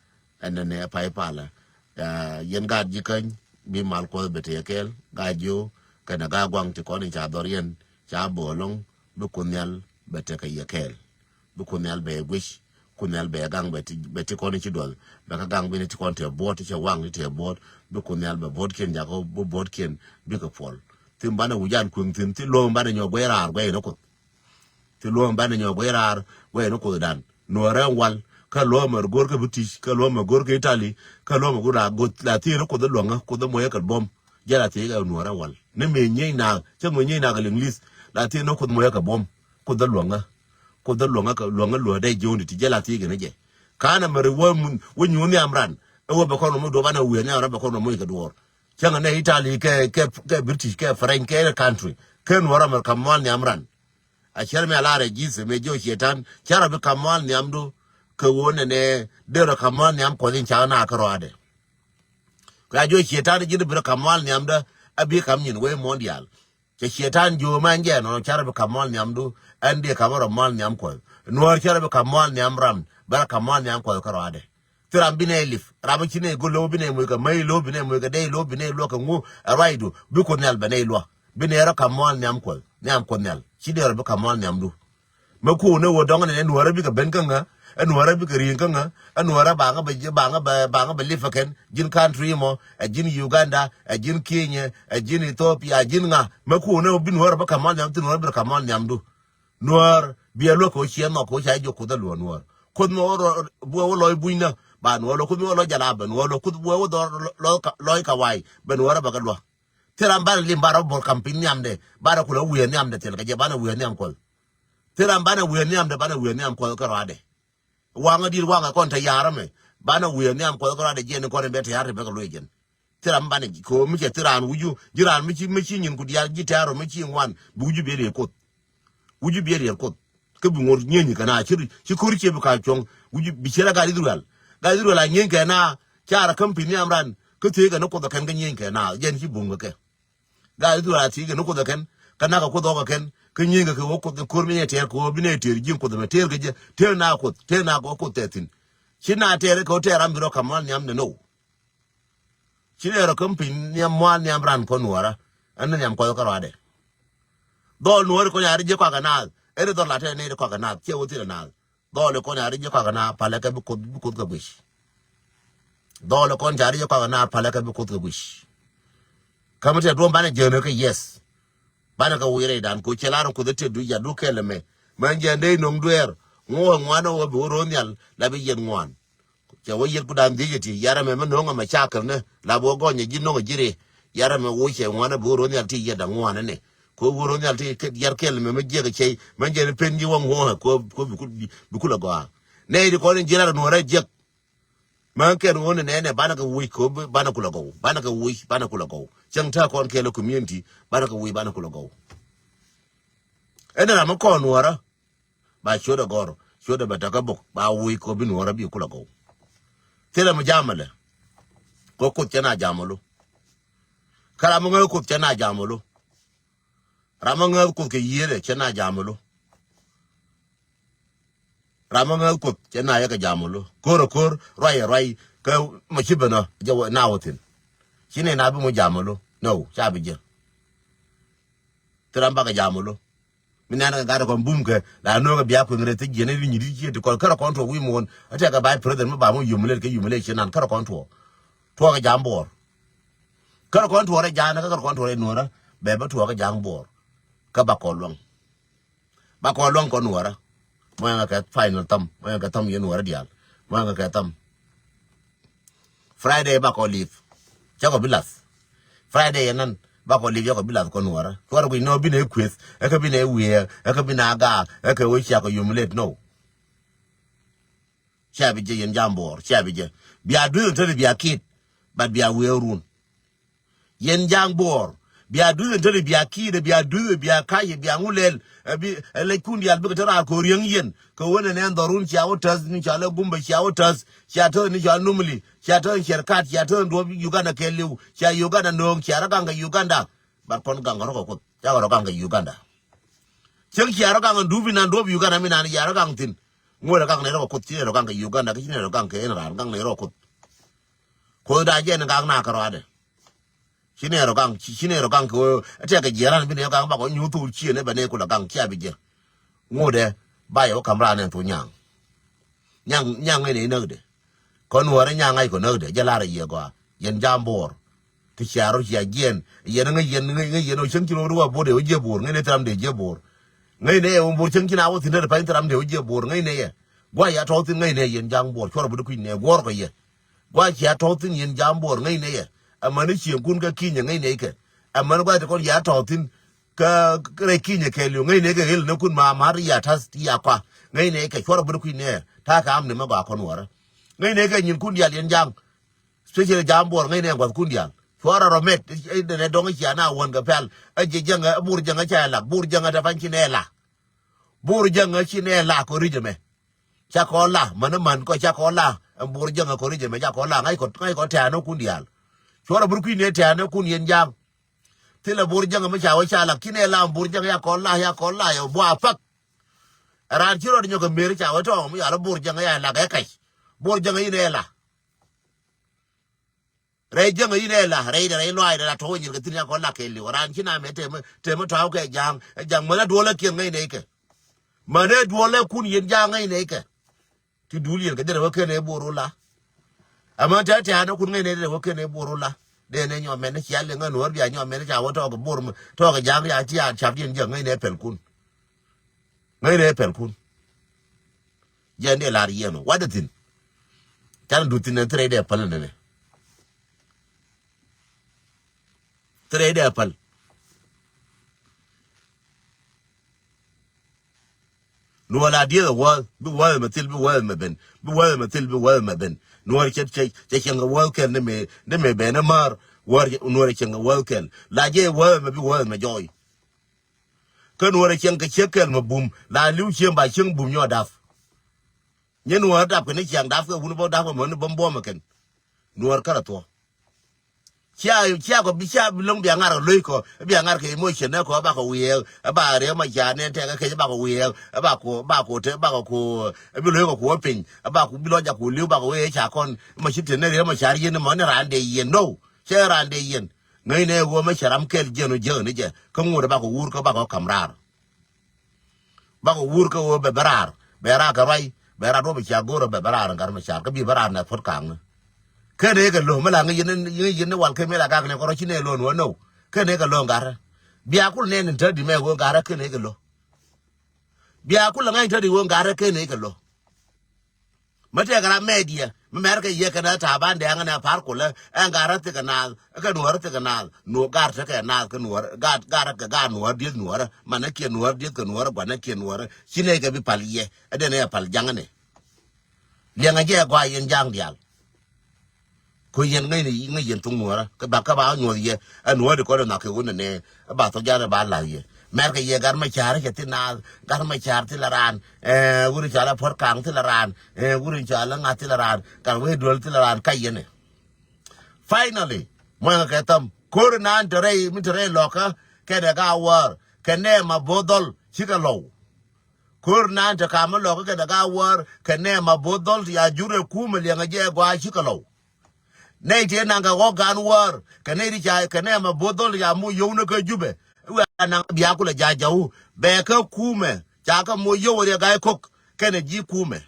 ɛn nɛ nɛ pay palɛ. Eh, yɛn gaat ji̱ käny, bi mal kuɔth bɛ tɛ kɛl, gaat jiɔ, kɛnɛ gaat guaŋ ti kɔn in ca dhɔr yɛn, ca bɔ lɔŋ, bi kun nhial bɛ tɛ kɛ yɛ kɛl. Bi kun nhial bɛ guic, kun nhial bɛ gaŋ bɛ ti, bɛ ti kɔn i̱ ci duɔth. Bɛ kä gaŋ bi ni ti kɔn tɛ buɔt, ti cɛ waŋ ti tɛ buɔt. Bi kun nhial bɛ buɔt kiɛn jakä, bi buɔt kiɛn, bikɛ puɔl. Thin banɛ wi̱c an kueŋ thin, thin luɔ̱ɔ̱m banɛ nyɔk guɛy raar guɛy ni kuth. Thin luɔ̱ɔ̱m banɛ nyɔk guɛy raar guɛy ni kuth dan. Nuɔɔrɛ wal, kä luɔ̱ɔ̱m ɛ go̱r kä British, kä luɔ̱ɔ̱m ɛ go̱r kä Italy, kä luɔ̱ɔ̱m ɛ go̱r la goth, la thin ni kuth luɔ̱ŋä, kuth moyɛ kɛ buɔ̱m. Jɛ la thiec ɛ Nuɔɔrä wal. Ni mëë nyieny nak, cä ŋuɛ nyieny nak kɛ Liŋlith. La thiec ni kuth moyɛ kɛ buɔ̱m. Kuth ɛ luɔ̱ŋä. Kuth ɛ luɔ̱ŋä kɛ luɔ̱ŋä luɔ̱ŋä dee jiɔ̱ɔ̱ŋ ti ti jɛ la thiec kɛn jɛ. Ka̱n ɛ mɛri wä mun, wä nyuun nhiam ran. Ɛ wä bɛ kɔn wä mi duɔp an ɛ wiee nhiam ran bɛ kɔn wä moc kɛ duɔɔr. Cäŋɛ nɛ Italy kɛ, kɛ, kɛ British, kɛ French, kɛ any country. Kɛ Nuɔɔrä mɛri ka̱m mual nhiam ran. A cär mi a lar ɛ ji̱th mëë jiɔ cietan, cär a bi ka̱m mual nhiamdu, kɛ ɣöö nɛnɛ, derɛ ka̱m mual nhiam kuɔth in cak na kärɔadɛ. Kɛ a jiɔ cietan ji̱n bi rɛ ka̱m mual nhiamdä, a bi ka̱m nyin wee muɔ̱ɔ̱n diaal. Cɛ cietan jiö mɛn jɛ nɔnɔ, cär a bi ka̱m mual nhiamdu, ɛn dee ka̱m rɔ mual nhiam kuɔth. Nuɔ̱ɔ̱r cär a bi ka̱m mual nhiam ram, bɛ rɛ ka̱m mual nhiam kuɔth kärɔadɛ. Thil ram bi nɛy lip, ram mi ci nɛy go̱l lo̱w bi nɛy moc kɛ mäc lo̱w bi nɛy moc kɛ dɛy lo̱w bi nɛy luɔk kɛ ŋu, ɛ ruacdu, bi kuoth nhial bɛ nɛy luɔk. Bi nɛy rɔ ka̱m mual nhiam kuɔth, nhiam kuoth nhial. Ci dee rɔ bi ka̱m mual nhiamdu. Mɛ kuun ɛ ɣöö dɔ̱ŋ nɛn ɛ Nuɔ̱ɔ̱rä bikɛ ben kä ŋä, ɛ Nuɔ̱ɔ̱rä bikɛ ri̱i̱ŋ kä ŋä, ɛ Nuɔ̱ɔ̱rä baŋä bɛ, baŋä bɛ, baŋä bɛ lip ɛ kɛn, ji̱n country mɔ, ɛ ji̱n Uganda, ɛ ji̱n Kenya, ɛ ji̱n Ethiopia, ɛ ji̱n ŋa. Mɛ kuun ɛ ɣöö bi Nuɔ̱ɔ̱rä bi ka̱m mual nhiam, thi Nuɔ̱ɔ̱rä bi rɔ ka̱m mual nhiamdu. Nuäär, biɛ luäk kɛ ɣöö ciɛ nhɔk kɛ ɣöö ca jiök kuoth ɛ luɔ̱ɔ̱r Nuäär. Kuoth mi ɣöö rɔ, buɛ wä lɔc buny nä, Ba nuɔr lɔ kuth mi wä lɔ jala bɛ nuɔr lɔ kuth wee wä dhɔr lɔ lɔ ka lɔc ka wai bɛ nuɔr bɛ kɛ luɔ. Thil ram banɛ lim ba rɔ bor kam piny nhiamdɛ ba rɔ kulɛ wiee nhiamdɛ thil kɛ jɛ banɛ wiee nhiam kuɔth. Thil ram banɛ wiee nhiamdɛ banɛ wiee nhiam kuɔth kɛ rɔadɛ. Waŋä di̱t waŋä kɔn te ya̱r ɛmɛ banɛ wiee nhiam kuɔth kɛ rɔadɛ jiɛn kɔn in bɛ te ya̱r te bɛ kɛ luee jɛn. Thil ram banɛ kɛ ɣöö mi cɛ thil raan wi̱cu ji̱ raan mi ci mi ci nyin ku diaal ji̱ tɛ̈r ɔ mi ci ŋuan bi wi̱cu biɛ riɛl kuoth. Wi̱cu biɛ riɛl kuoth kä bi ŋo̱r nyieny kɛ na ci ci ko̱r ciɛ bi ka cuɔ̱ŋ. Wi̱cu bi ciɛ la gat Ithɛrɛl gat Ithɛrɛl a nyieny kɛ na. Ca rɔ käm pi̱n nhiam ran kä thiec kɛ ni kuoth ɔ kɛn kä nyieny kɛ na jɛn ci buŋ kɛ kɛ. Gat Ithɛrɛl a thiec kɛ ni kuoth ɔ kɛn kä nak kɛ kuoth ɔ kɛ kɛn kä nyieny kɛ kɛ wä kuoth ko̱r mi nyɛ tɛɛr kɛ wä bi nɛ tɛɛr ji̱ kuoth ɛmɛ tɛɛr kɛ jɛ tɛɛr na kuoth tɛɛr na kɛ wä kuoth tɛɛr thi̱n. Ci na tɛɛr kɛ wä tɛɛr ram bi rɔ ka̱m mal nhiam nɛ now. Ci nɛ rɔ käm piny nhiam mual nhiam ran kɔn nuɔrä. Ɛn ni nhiam kɔc kä rɔadɛ. Dhɔl nuɔri kɔn yari ji̱ kɔakɛ naath ɛn ni dhɔl latɛ ni kɔakɛ naath ciɛ wä thilɛ naath. Dhɔl kɔn yari ji̱ kɔakɛ naath palɛ kɛ bi koth bi koth kɛ guic. Dhɔl kɔn yari ji̱ kɔakɛ naath palɛ kɛ bi koth kɛ guic. Käm tɛ duɔm banɛ jiɛn kɛ yes. Banɛ kɛ wi̱i̱ rɛydan ko cɛ lar kuoth tɛ du ya du kɛl ɛmɛ. Mɛn jiɛn dee no̱ŋ dueer ŋuɔ ŋuan ɔ wä bi wä ro̱o̱ nhial la bi yiɛn ŋuan. Cɛ wä yiet kudan dhiec ɛ ti yarɛ mɛ mi no̱ŋ ɛmɛ cakɛl ni la bi wä gɔny ɛ ji̱ no̱ŋ ɛ ji̱ ri. Yarɛ mɛ woc cɛ ŋuan ɛ bi wä ro̱o̱ nhial ti yiɛt da̱ŋ ŋuan ɛnɛ. Ko wä ro̱o̱ nhial ti yar kɛl mɛ mi jiɛk ɛ cɛy mɛn jɛn pen ji̱ wä ŋuɔ̱ɔ̱ ko bi kul ɛ gɔaa. Nɛy ti kɔn in ji̱ lar nuɔ̱ɔ̱rɛ jiɛk. Mɛn kɛn ɣöö ni nɛnɛ banɛ kɛ woc ko banɛ kul ɛ gɔw banɛ kɛ woc banɛ kul ɛ gɔw. Cäŋ tɛk kɔn kɛl ɛ community banɛ kɛ woc banɛ kul ɛ gɔw. Ɛn ram mi kɔn nuɔ̱ɔ̱rä. Ba ciötdɛ gɔ̱r ciötdɛ bɛ tekä bok ba wi̱i̱ kɔ bi nuɔ̱ɔ̱rä bi kulɛ gɔw. Thilɛ mi jamɛ lɛ. Kɔ kuoth cɛ na jamɛ lo. Kä ram mi ŋäth kuoth cɛ na jamɛ lo. Ram mi ŋäth kuoth kɛ yiëëdɛ cɛ na jamɛ lo. Ram mi ŋäth kuoth cɛ na yɛ kɛ jamɛ lo ko̱r ɛ ko̱r ruac ɛ ruac. Kä mɛ ci ben ɔ jɛ na wä thi̱n. Ci ni na bi mɔ jamɛ lo nɛ wä ca bi jɛ. Thil ram bakɛ jamɛ lo. Mi nɛn kɛ gat kɔn bum kɛ la no̱o̱ŋ kɛ bia kueŋ rɛth ti jiɛn ni nyit ti ciet ti kɔn kärɛ kɔn tuɔɔk wi̱i̱ muɔ̱ɔ̱n. Ɛ tɛkɛ ba̱a̱c president mi ba mi yom lɛt kɛ yom lɛt ci nan kärɛ kɔn tuɔɔk. Tuɔɔk kɛ jam buɔɔr. Kärɛ kɔn tuɔɔk rɛ ja̱a̱n kä kärɛ kɔn tuɔɔk rɛ nuɔ̱ɔ̱rä. Bɛ bä tuɔɔk kɛ ja̱a̱n buɔɔr. Kä ba kɔn luäŋ. Ba kɔn luäŋ kɔn nuɔ̱ɔ̱rä. Mɔ ɛŋɛ kɛ final tham mɔ ɛŋɛ kɛ tham yɛn nuɔ̱ɔ̱rä diaal. Mɔ ɛŋɛ kɛ tham. Friday bakɔ lip. Cakɔ bi lath. Friday ɛnan bakɔ lip cakɔ bi lath kɔn nuɔrä. Cuarɛ guic nɔ binɛ kueth. Ɛkɛ binɛ wiɛɛ. Ɛkɛ binɛ agaak. Ɛkɛ wee ciakɔ yom let nɔ. Cia bi jɛ yɛn jam buɔɔr cia bi jɛ. Bia dueth ɛn tɛni bia kit. But bia wiɛɛ run. Yɛn ja̱a̱ŋ buɔɔr bia duth in te ni bia ki̱i̱dɛ bia duth bia ka̱c bia ŋu lɛl. Ɛ bi ɛ lɛc kun diaal bikɛ te raar ko̱ riäŋ yɛn kɛ wen ɛn ɛn dhɔrun cia wä täth ni cia lɛ gumbɛ cia wä täth. Cia täth ni cia numli cia täth ni ciɛr kat cia täth ni duɔ̱p Uganda kɛɛliw cia Uganda nööŋ cia rɔ gaŋ kɛ Uganda. Bat kɔn gaŋ kɛ rɔ kɛ kuoth ca kɛ rɔ gaŋ kɛ Uganda. Cieŋ cia rɔ gaŋ in dup inan duɔ̱p Uganda mi nan cia rɔ gaŋ thi̱n. Ŋuɔ̱t ɛ gaŋ nɛ rɔ kɛ kuoth ci nɛ rɔ gaŋ kɛ Uganda kä ci nɛ rɔ gaŋ kɛ in raan gaŋ nɛ rɔ kuoth. Kuoth da jɛ ni gaŋ na kɛ rɔadɛ. Ci nɛ rɔ gaŋ ci nɛ rɔ gaŋ kɛ ɣöö ɛ tɛkɛ jiɛɛran bi nɛ gaŋ bakɔ nyuuth thok ciënɛ bɛ nɛ kulɛ gaŋ cia bi jiɛ. Ŋotdɛ ba yɛ wä ka̱m raan ɛn thok nyaŋ. Nyaŋ nyaŋ ŋäcnɛ inäkdɛ. Kɔn wä rɛ nyaŋ ŋa̱c kɔ näkdɛ jɛ lar ɛ yiɛ gɔaa yɛn jam bo̱o̱r. Ti cia rɔ cia jiɛn yɛn ŋäc yɛn ŋäc yɛn ɔ cäŋ ci rɔ wä bo̱o̱r dee wä jiɛ bo̱o̱r ŋäcnɛ thram dee jiɛ bo̱o̱r. Ŋäcnɛ ɛ wä bo̱o̱r cäŋ ci na wä thi̱n dee pany thram dee wä jiɛ bo̱o̱r ŋäcnɛ yɛ. Gua̱c ya tɔ̱ thi̱n ŋäcnɛ yɛn jam bo̱o̱r cuɔr bä di kui̱c nɛ guɔ̱ɔ̱r kɔ yɛ. Gua̱c cia tɔ̱ thi̱n yɛn jam bo̱o̱r ŋäcnɛ yɛ. Ɛmɛn ni cieŋkun kä ki̱nyɛ ŋäcnɛ ikɛ. Ɛmɛn gua̱c ti kɔn ya tɔ̱ thi̱n kä rɛy ki̱nyɛ kɛɛliw ŋäcnɛ ikɛ ɣil ni kun ma ma̱a̱t ya ta̱th ti ya kɔa. Ŋäcnɛ ikɛ cuɔr bä di kui̱c nɛ ta̱a̱ kɛ am ni mɛ gɔaa kɔn wärä. Ŋäcnɛ ikɛ nyinkun diaal yɛn ja̱a̱ŋ. Special jam buɔr ŋäcnɛ gua̱thkun diaal cuɔr a rɔ mɛt. Ɛ dɛnɛ dɔ̱ŋ cia na wän kɛ pɛl ɛ jiɛ jäŋɛ ɛ bur jäŋɛ ca ɛ lak bur jäŋɛ tɛ pany ci nɛ la. Bur jäŋä ci nɛ la kɔ ri̱c ɛmɛ. Ca kɔ la män män kɔ ca kɔ la. Ɛn bur jäŋä kɔ ri̱c ɛmɛ ca kɔ la ŋa̱c kɔ ŋa̱c kɔ tɛ̈nä kun diaal. Cuɔrɛ bur kui̱n ni tɛ̈nä kun yɛn ja̱a̱ŋ. Thilɛ bur jäŋä mi ca wä ca la ki nɛ la ɛn bur jäŋä ya kɔ la ya kɔ la yɛ bua pak. Raan ci rɔɔd nyɔk ɛ mer ca wä tɔ̱ɔ̱ŋ mi yal bur jäŋä ya lak ɛ kac. Bur jäŋä in ɛ la. Rɛy jäŋä in ɛ la rɛy dɛ rɛy luaay dɛ la tɔ̱wä nyir kɛ thi̱n ya kɔn la kɛ liw raan ci na mɛ temä temä tɔ̱a̱w kɛ ja̱a̱ŋ. Ɛ ja̱a̱ŋ män a duɔl a kiɛn ŋäcnɛ ikɛ. Män ɛ duɔl ɛ kun yɛn ja̱a̱ŋ ŋäcnɛ ikɛ. Ti duul yɛn kɛ derɛ wä ken ɛ bor wä la. Ɛmɛ tɛ tɛ̈ɛ̈n ɛ kun ŋäcnɛ derɛ wä ken ɛ bor wä la. Dee nɛ nyɔmɛn cia liŋ ɛ nuɔ̱ɔ̱r bia nyɔmɛn ca wä tɔɔk ɛ bor tɔɔk ɛ ja̱a̱ŋ ria ti a cap yɛn jäŋ ŋäcnɛ ɛ pɛl kun. Ŋäcnɛ ɛ pɛl kun. Jɛn dee lar yɛn ɔ wat ɛ thi̱n. Canɛ duth thi̱n ɛ thirɛ idɛ päl nɛnɛ. Thirɛ idɛ päl. Nuɔr la dieth ɛ wäth, bi wäth ɛmɛ thil, bi wäth ɛmɛ ben, bi wäth ɛmɛ thil, bi wäth ɛmɛ ben. Nuɔr cɛ, cɛ, cɛ cieŋ kɛ wäth kɛl ni mëë, ni mëë ben ɛ määr. Wäär, nuɔr cɛ cieŋ kɛ wäth kɛl. La jɛ wäth ɛmɛ, bi wäth ɛmɛ jɔɔy. Kä nuɔr cɛ cieŋ kɛ ciek kɛl mɛ bum, la li̱w cieŋ ba cieŋ bum nyɔ dap. Nyɛ nuɔr dap kɛ ni ciaŋ dap kɛ wun bä dap kɛ mɛ ni bä buɔmɛ kɛn. Nuɔr kärɛ thuɔ. Cia, cia kɔ bi, cia bi lo̱ŋ bia ŋa̱r kɛ lo̱c kɔ, bia ŋa̱r kɛ emotion nɛ kɔ, bakɔ wiɛɛk, ba Riek Machar nɛ tɛkɛ kec, bakɔ wiɛɛk, bakɔ, bakɔ te, bakɔ ko, bi lo̱c kɔ kuɔ piny, bakɔ bi lɔc jakɔ li̱w, bakɔ wee ca kɔn, ma ci te ni Riek Machar yien mɔ ni raan dee yien, no, cɛ raan dee yien. Ŋäcnɛ ɣöö mi cɛ ram kɛl jiɛn ɔ jiäk ni jɛ, kä ŋot bakɔ wur kä bakɔ ka̱m raar. Bakɔ wur kä ɣöö bɛ bä raar, bɛ raar kɛ ruac, bɛ raar duɔ̱p ca go̱o̱r ɔ bɛ bä raar gat mi car, kä bi bä raar nɛ puɔ̱t ka̱a̱ŋni. Ken ëë kɛ lo̱ mi la ŋäc yɛn, ŋäc yɛn ni wal ken mi la gak nɛ kɛ rɔ ci nɛ lo̱ ni wä no. Ken ëë kɛ lo̱ gat rɛ. Bia kul nɛ ni te di mɛ ɣöö gat rɛ ken ëë kɛ lo̱. Bia kul ŋa̱c te di ɣöö gat rɛ ken ëë kɛ lo̱. Mi tɛkɛ ram mɛdiɛ mi mɛr kɛ yɛ kɛn ɛ ta̱a̱ ban dɛŋ ɛn ɛ pa̱r kulɛ ɛn gat rä thikɛ naath. Ɛ kɛ nuɔ̱ɔ̱r rä thikɛ naath. Nuɔ̱ɔ̱r gat rä kɛ naath kɛ nuɔ̱ɔ̱r gat, gat rä kɛ gat nuɔ̱ɔ̱r dieth nuɔ̱ɔ̱r rä. Man ɛ kiɛ nuɔ̱ɔ̱r dieth kɛ nuɔ̱ɔ̱r rä gua̱n ɛ kiɛ nuɔ̱ɔ̱r rä. Ci nɛy kɛ bi pal yɛ ɛ den ɛ pal ja̱ŋ ɛnɛ. Liɛŋɛ jɛ gɔaa yɛn ja̱a̱ŋ diaal. Ko yɛn ŋäcni ŋäc yɛn thok nuɔ̱ɔ̱rä kä ba kä ba nyuɔ̱th yɛ. Ɛ nuɔ̱ɔ̱ri kɔn ɛ nhɔak kɛ ɣöö nɛnɛ ɛ ba thok ja̱a̱ŋ ɛ ba la̱th yɛ. Mɛr kɛ yɛ gat mɛ ca̱r cɛ thi naath, gat mɛ ca̱r thi la raan. Ɛ wuri ca la puɔ̱t ka̱a̱ŋ thi la raan. Ɛ wuri ca la ŋa̱th thi la raan. Gat wee duel thi la raan ka yɛn ɛ. Finally muɔ̱ŋ kɛ thäm ko̱r naan te rɛy mi te rɛy lɔkä kɛnɛ ka wäär kɛ nɛɛma bo̱o̱th dhɔl cikɛ lɔw. Ko̱r naan te ka̱m mi lɔkä kɛnɛ ka wäär kɛ nɛɛma bo̱o̱th dhɔl ti ya jur ɛ kumɛ liɛŋɛ jɛ gɔaa cikɛ lɔw. Nɛy ti naŋ kɛ ɣɔ̱k gan wäär kɛ nɛy ti ca kɛ nɛɛma bo̱o̱th dhɔl ti ya moc yio̱w ni kä Jubɛ. Iwɛ naŋ bia kulɛ ja̱ ja̱w bɛ kä kumɛ ca kä moc yio̱w riɛ ga̱y ko̱k kɛnɛ ji̱ kumɛ.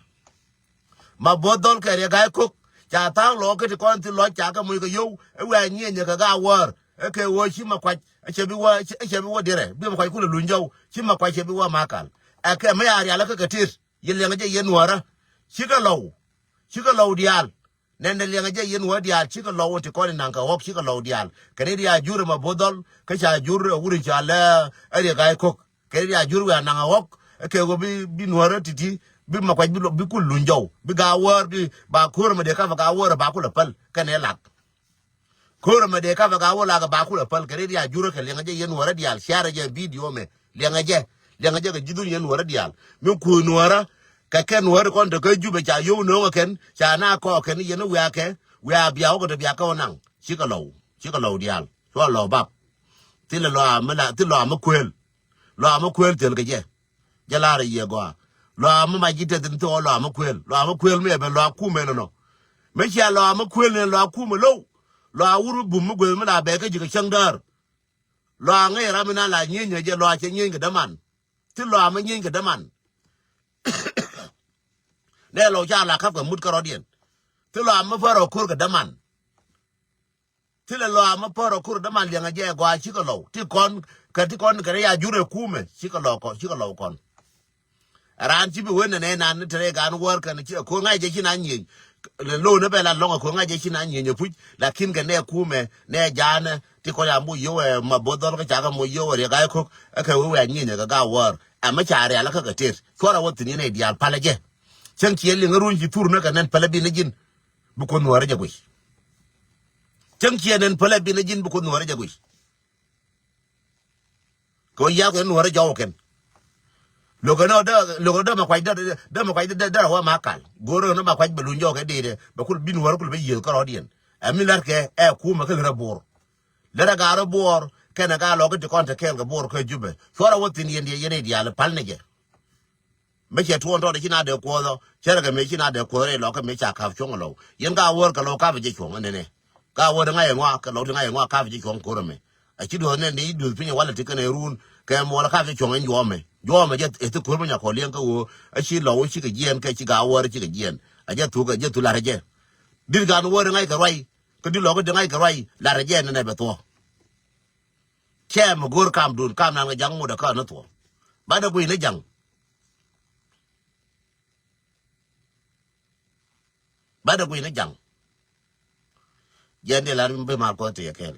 Ma bo̱o̱th dhɔl kɛ riɛ ga̱y ko̱k ca tha̱a̱ŋ lɔɔk kä ti kɔn thi lɔc ca kɛ moc kɛ yio̱w. Iwɛ nyieenyɛ kɛ ga wäär ɛ kɛ ɣöö ci ma kuac ɛ cɛ bi wä, ɛ cɛ bi wä dirɛ bi ma kuac kulɛ luny jɔw ci ma kuac cɛ bi wä makal. Ɛ kɛ mi a rial kä kɛ tet. Yɛ liɛŋɛ jɛ yɛ nuɔ̱ɔ̱rä. Cikɛ lɔw. Cikɛ lɔw diaal. Nɛn dɛ liɛŋɛ jɛ yɛ nuɔ̱ɔ̱rä diaal cikɛ lɔw in ti kɔn in naŋ kɛ ɣɔ̱k cikɛ lɔw diaal. Kɛn i̱ diaal jur ɛmɛ bo̱o̱th dhɔl kä ca jur ɛ wur in ca lɛ ɛ riɛ ga̱y ko̱k. Kɛn i̱ diaal jur wiaa naŋ ɛ ɣɔ̱k ɛ kɛ ɣöö bi, bi nuɔ̱ɔ̱rä ti̱ti̱ bi ma kuac bi, bi kul luny jɔw bi ga̱a̱ wäär bi ba ko̱r ɛmɛ dee kapɛ ga̱a̱ wäär ɛ ba kulɛ päl kɛn ɛ lak. Ko̱r ɛmɛ dee kapɛ ka wä lakɛ ba kulɛ päl kɛ ri diaal jurä kɛ liɛŋɛ jɛ yɛn nuɔ̱ɔ̱rä diaal ciarɛ jɛ bidio mɛ. Liɛŋɛ jɛ, liɛŋɛ jɛ kɛ ji̱ dhun yɛn nuɔ̱ɔ̱rä diaal mi kuuth nuɔ̱ɔ̱rä. Kɛ kɛn nuɔ̱ɔ̱rä kɔn te kä Jubɛ ca yio̱w no̱o̱ŋɛ kɛn ca na kɔɔk kɛn yɛn wiakɛ. Wiaa biaw kɛ te biakä wä naŋ cikɛ lɔw, cikɛ lɔw diaal. Cua lɔw bap. Thilɛ lɔa mi la, thilɛ lɔa mi kuëël. Lɔa mi kuëël thil kɛ jɛ. Jɛ la̱rä yiëë gɔaa. Lɔaa mi mac ji̱ tɛth ni thok lɔaa mi kuël, lɔaa mi kuël mi ɛ ben lɔaa kumɛ nɔnɔ. Mi cia lɔaa mi kuël ni lɔaa kumɛ low. Lɔaa wur mi bum mi gueth mi la bɛ kä ji̱ kɛ cäŋ däär. Lɔaa ŋäc ram mi na la nyieny ɛ jɛ lɔaa cɛ nyieny kɛ däman. Thi lɔaa mi nyieny kɛ däman. Nɛ lɔw ca la ka̱p kɛ mut kärɔ̱diɛn. Thi lɔaa mi pär ɔ ko̱r kɛ däman. Thilɛ lɔaa mi pär ɔ kur däman liɛŋɛ jɛ gɔaa cikɛ lɔw ti kɔn kɛ ti kɔn kɛ ri ya jur ɛ kumɛ cikɛ lɔw kɔn, cikɛ lɔw kɔn. Raan ci bi wen nɛ nɛ nan ni te rɛ gan wäär kɛn ci ɛ ko̱r ŋa̱c jɛ ci na nyieny. Lo̱w ni bɛ la lɔŋ ɛ ko̱r ŋa̱c jɛ ci na nyieny ɛ puc lakin kɛ nɛ kumɛ nɛ jaanɛ ti kɔn ya moc yio̱w ɛ ma bo̱th dhɔl kä cakɛ moc yio̱w ɛ riɛk a ɛ ko̱k ɛ kɛ wee wee a nyieny ɛ kɛ ga̱a̱ wäär. Ɛ mi ca rial ɛ kä kɛ tëët cuɔr ɛ wä thi̱n yɛn ɛ diaal palä jɛ. Cäŋ ciɛ liŋ ɛ run ci thur ni kɛ nɛn pälä bi ni ji̱n. Bi Kuoth Nuäärä jɛ guic. Cäŋ ciɛ nɛn pälɛ bi ni ji̱n bi Kuoth Nuäärä jɛ guic. Kɛ ɣöö yath kɛ Nuäärä jɔw kɛn. Lo̱kɛ ni ɣöö dee, lo̱kɛ ni dee ma kuac dee, dee ma kuac dee, dee, dee rɛ wä ma kal. Go̱o̱rä ni ma kuac bɛ luny jɔw kɛ dee dee bɛ kul bi Nuäärä kul bɛ yiëth kärɔɔdiɛn. Ɛ mi la̱rkɛ ɛ kumɛ kä lät rɛ Bo̱o̱r. Lät rɛ gaarä Bo̱o̱r kɛnɛ gaa lɔk kä ti kɔn te kɛɛl kɛ Bo̱o̱r kä Jubɛ. Cuɔrɛ wä thi̱n yɛn diɛ yɛn i̱ diaal pal ni jɛ. Mi cɛ tuɔɔn tɔɔt ci na dee kuɔth ɔ cɛ rɛ kɛ mëë ci na dee kuɔth rɛy lɔk kä mëë ca ka̱p cuɔ̱ŋ ɛ lɔw. Yɛn ka wäär kɛ lɔw kapɛ jɛ cuɔ̱ŋ ɛ nɛnɛ. Ka wäär ti ŋa̱c ɛ ŋɔak kɛ lɔw ti ŋa̱c ɛ ŋɔak kapɛ jɛ cuɔ̱ŋ ko̱r ɛmɛ. A ci duɔth nɛn ni duth piny ɛ walɛ ti kɛn ɛ ruun kɛ muɔl ɛ kapɛ jɛ cuɔ̱ŋ ɛn juɔmɛ. Juɔmɛ jɛ ɛ thi ko̱r mi nyakɔ liɛŋ kä ɣöö a ci lɔw cikɛ jiɛɛn kɛ ci ka wäär cikɛ jiɛɛn. A jɛ thuk ɛ jɛ thuk la̱rä jɛ. Di̱t gan wäär ti ŋa̱c kɛ ruac kä di̱t lɔk kä ti ŋa̱c kɛ ruac la̱rä jɛ nɛnɛ bɛ thuɔ̱k. Cɛ mi go̱o̱r kamdun kam nan kɛ ja̱ŋ ŋot ɛ kä ni thuɔ̱k. Banɛ guiy ni ja̱ŋ. Bat ɛ guiy ni jaŋ. Jiɛn dee lar bi mal kuɔth ti yɛ kɛɛl.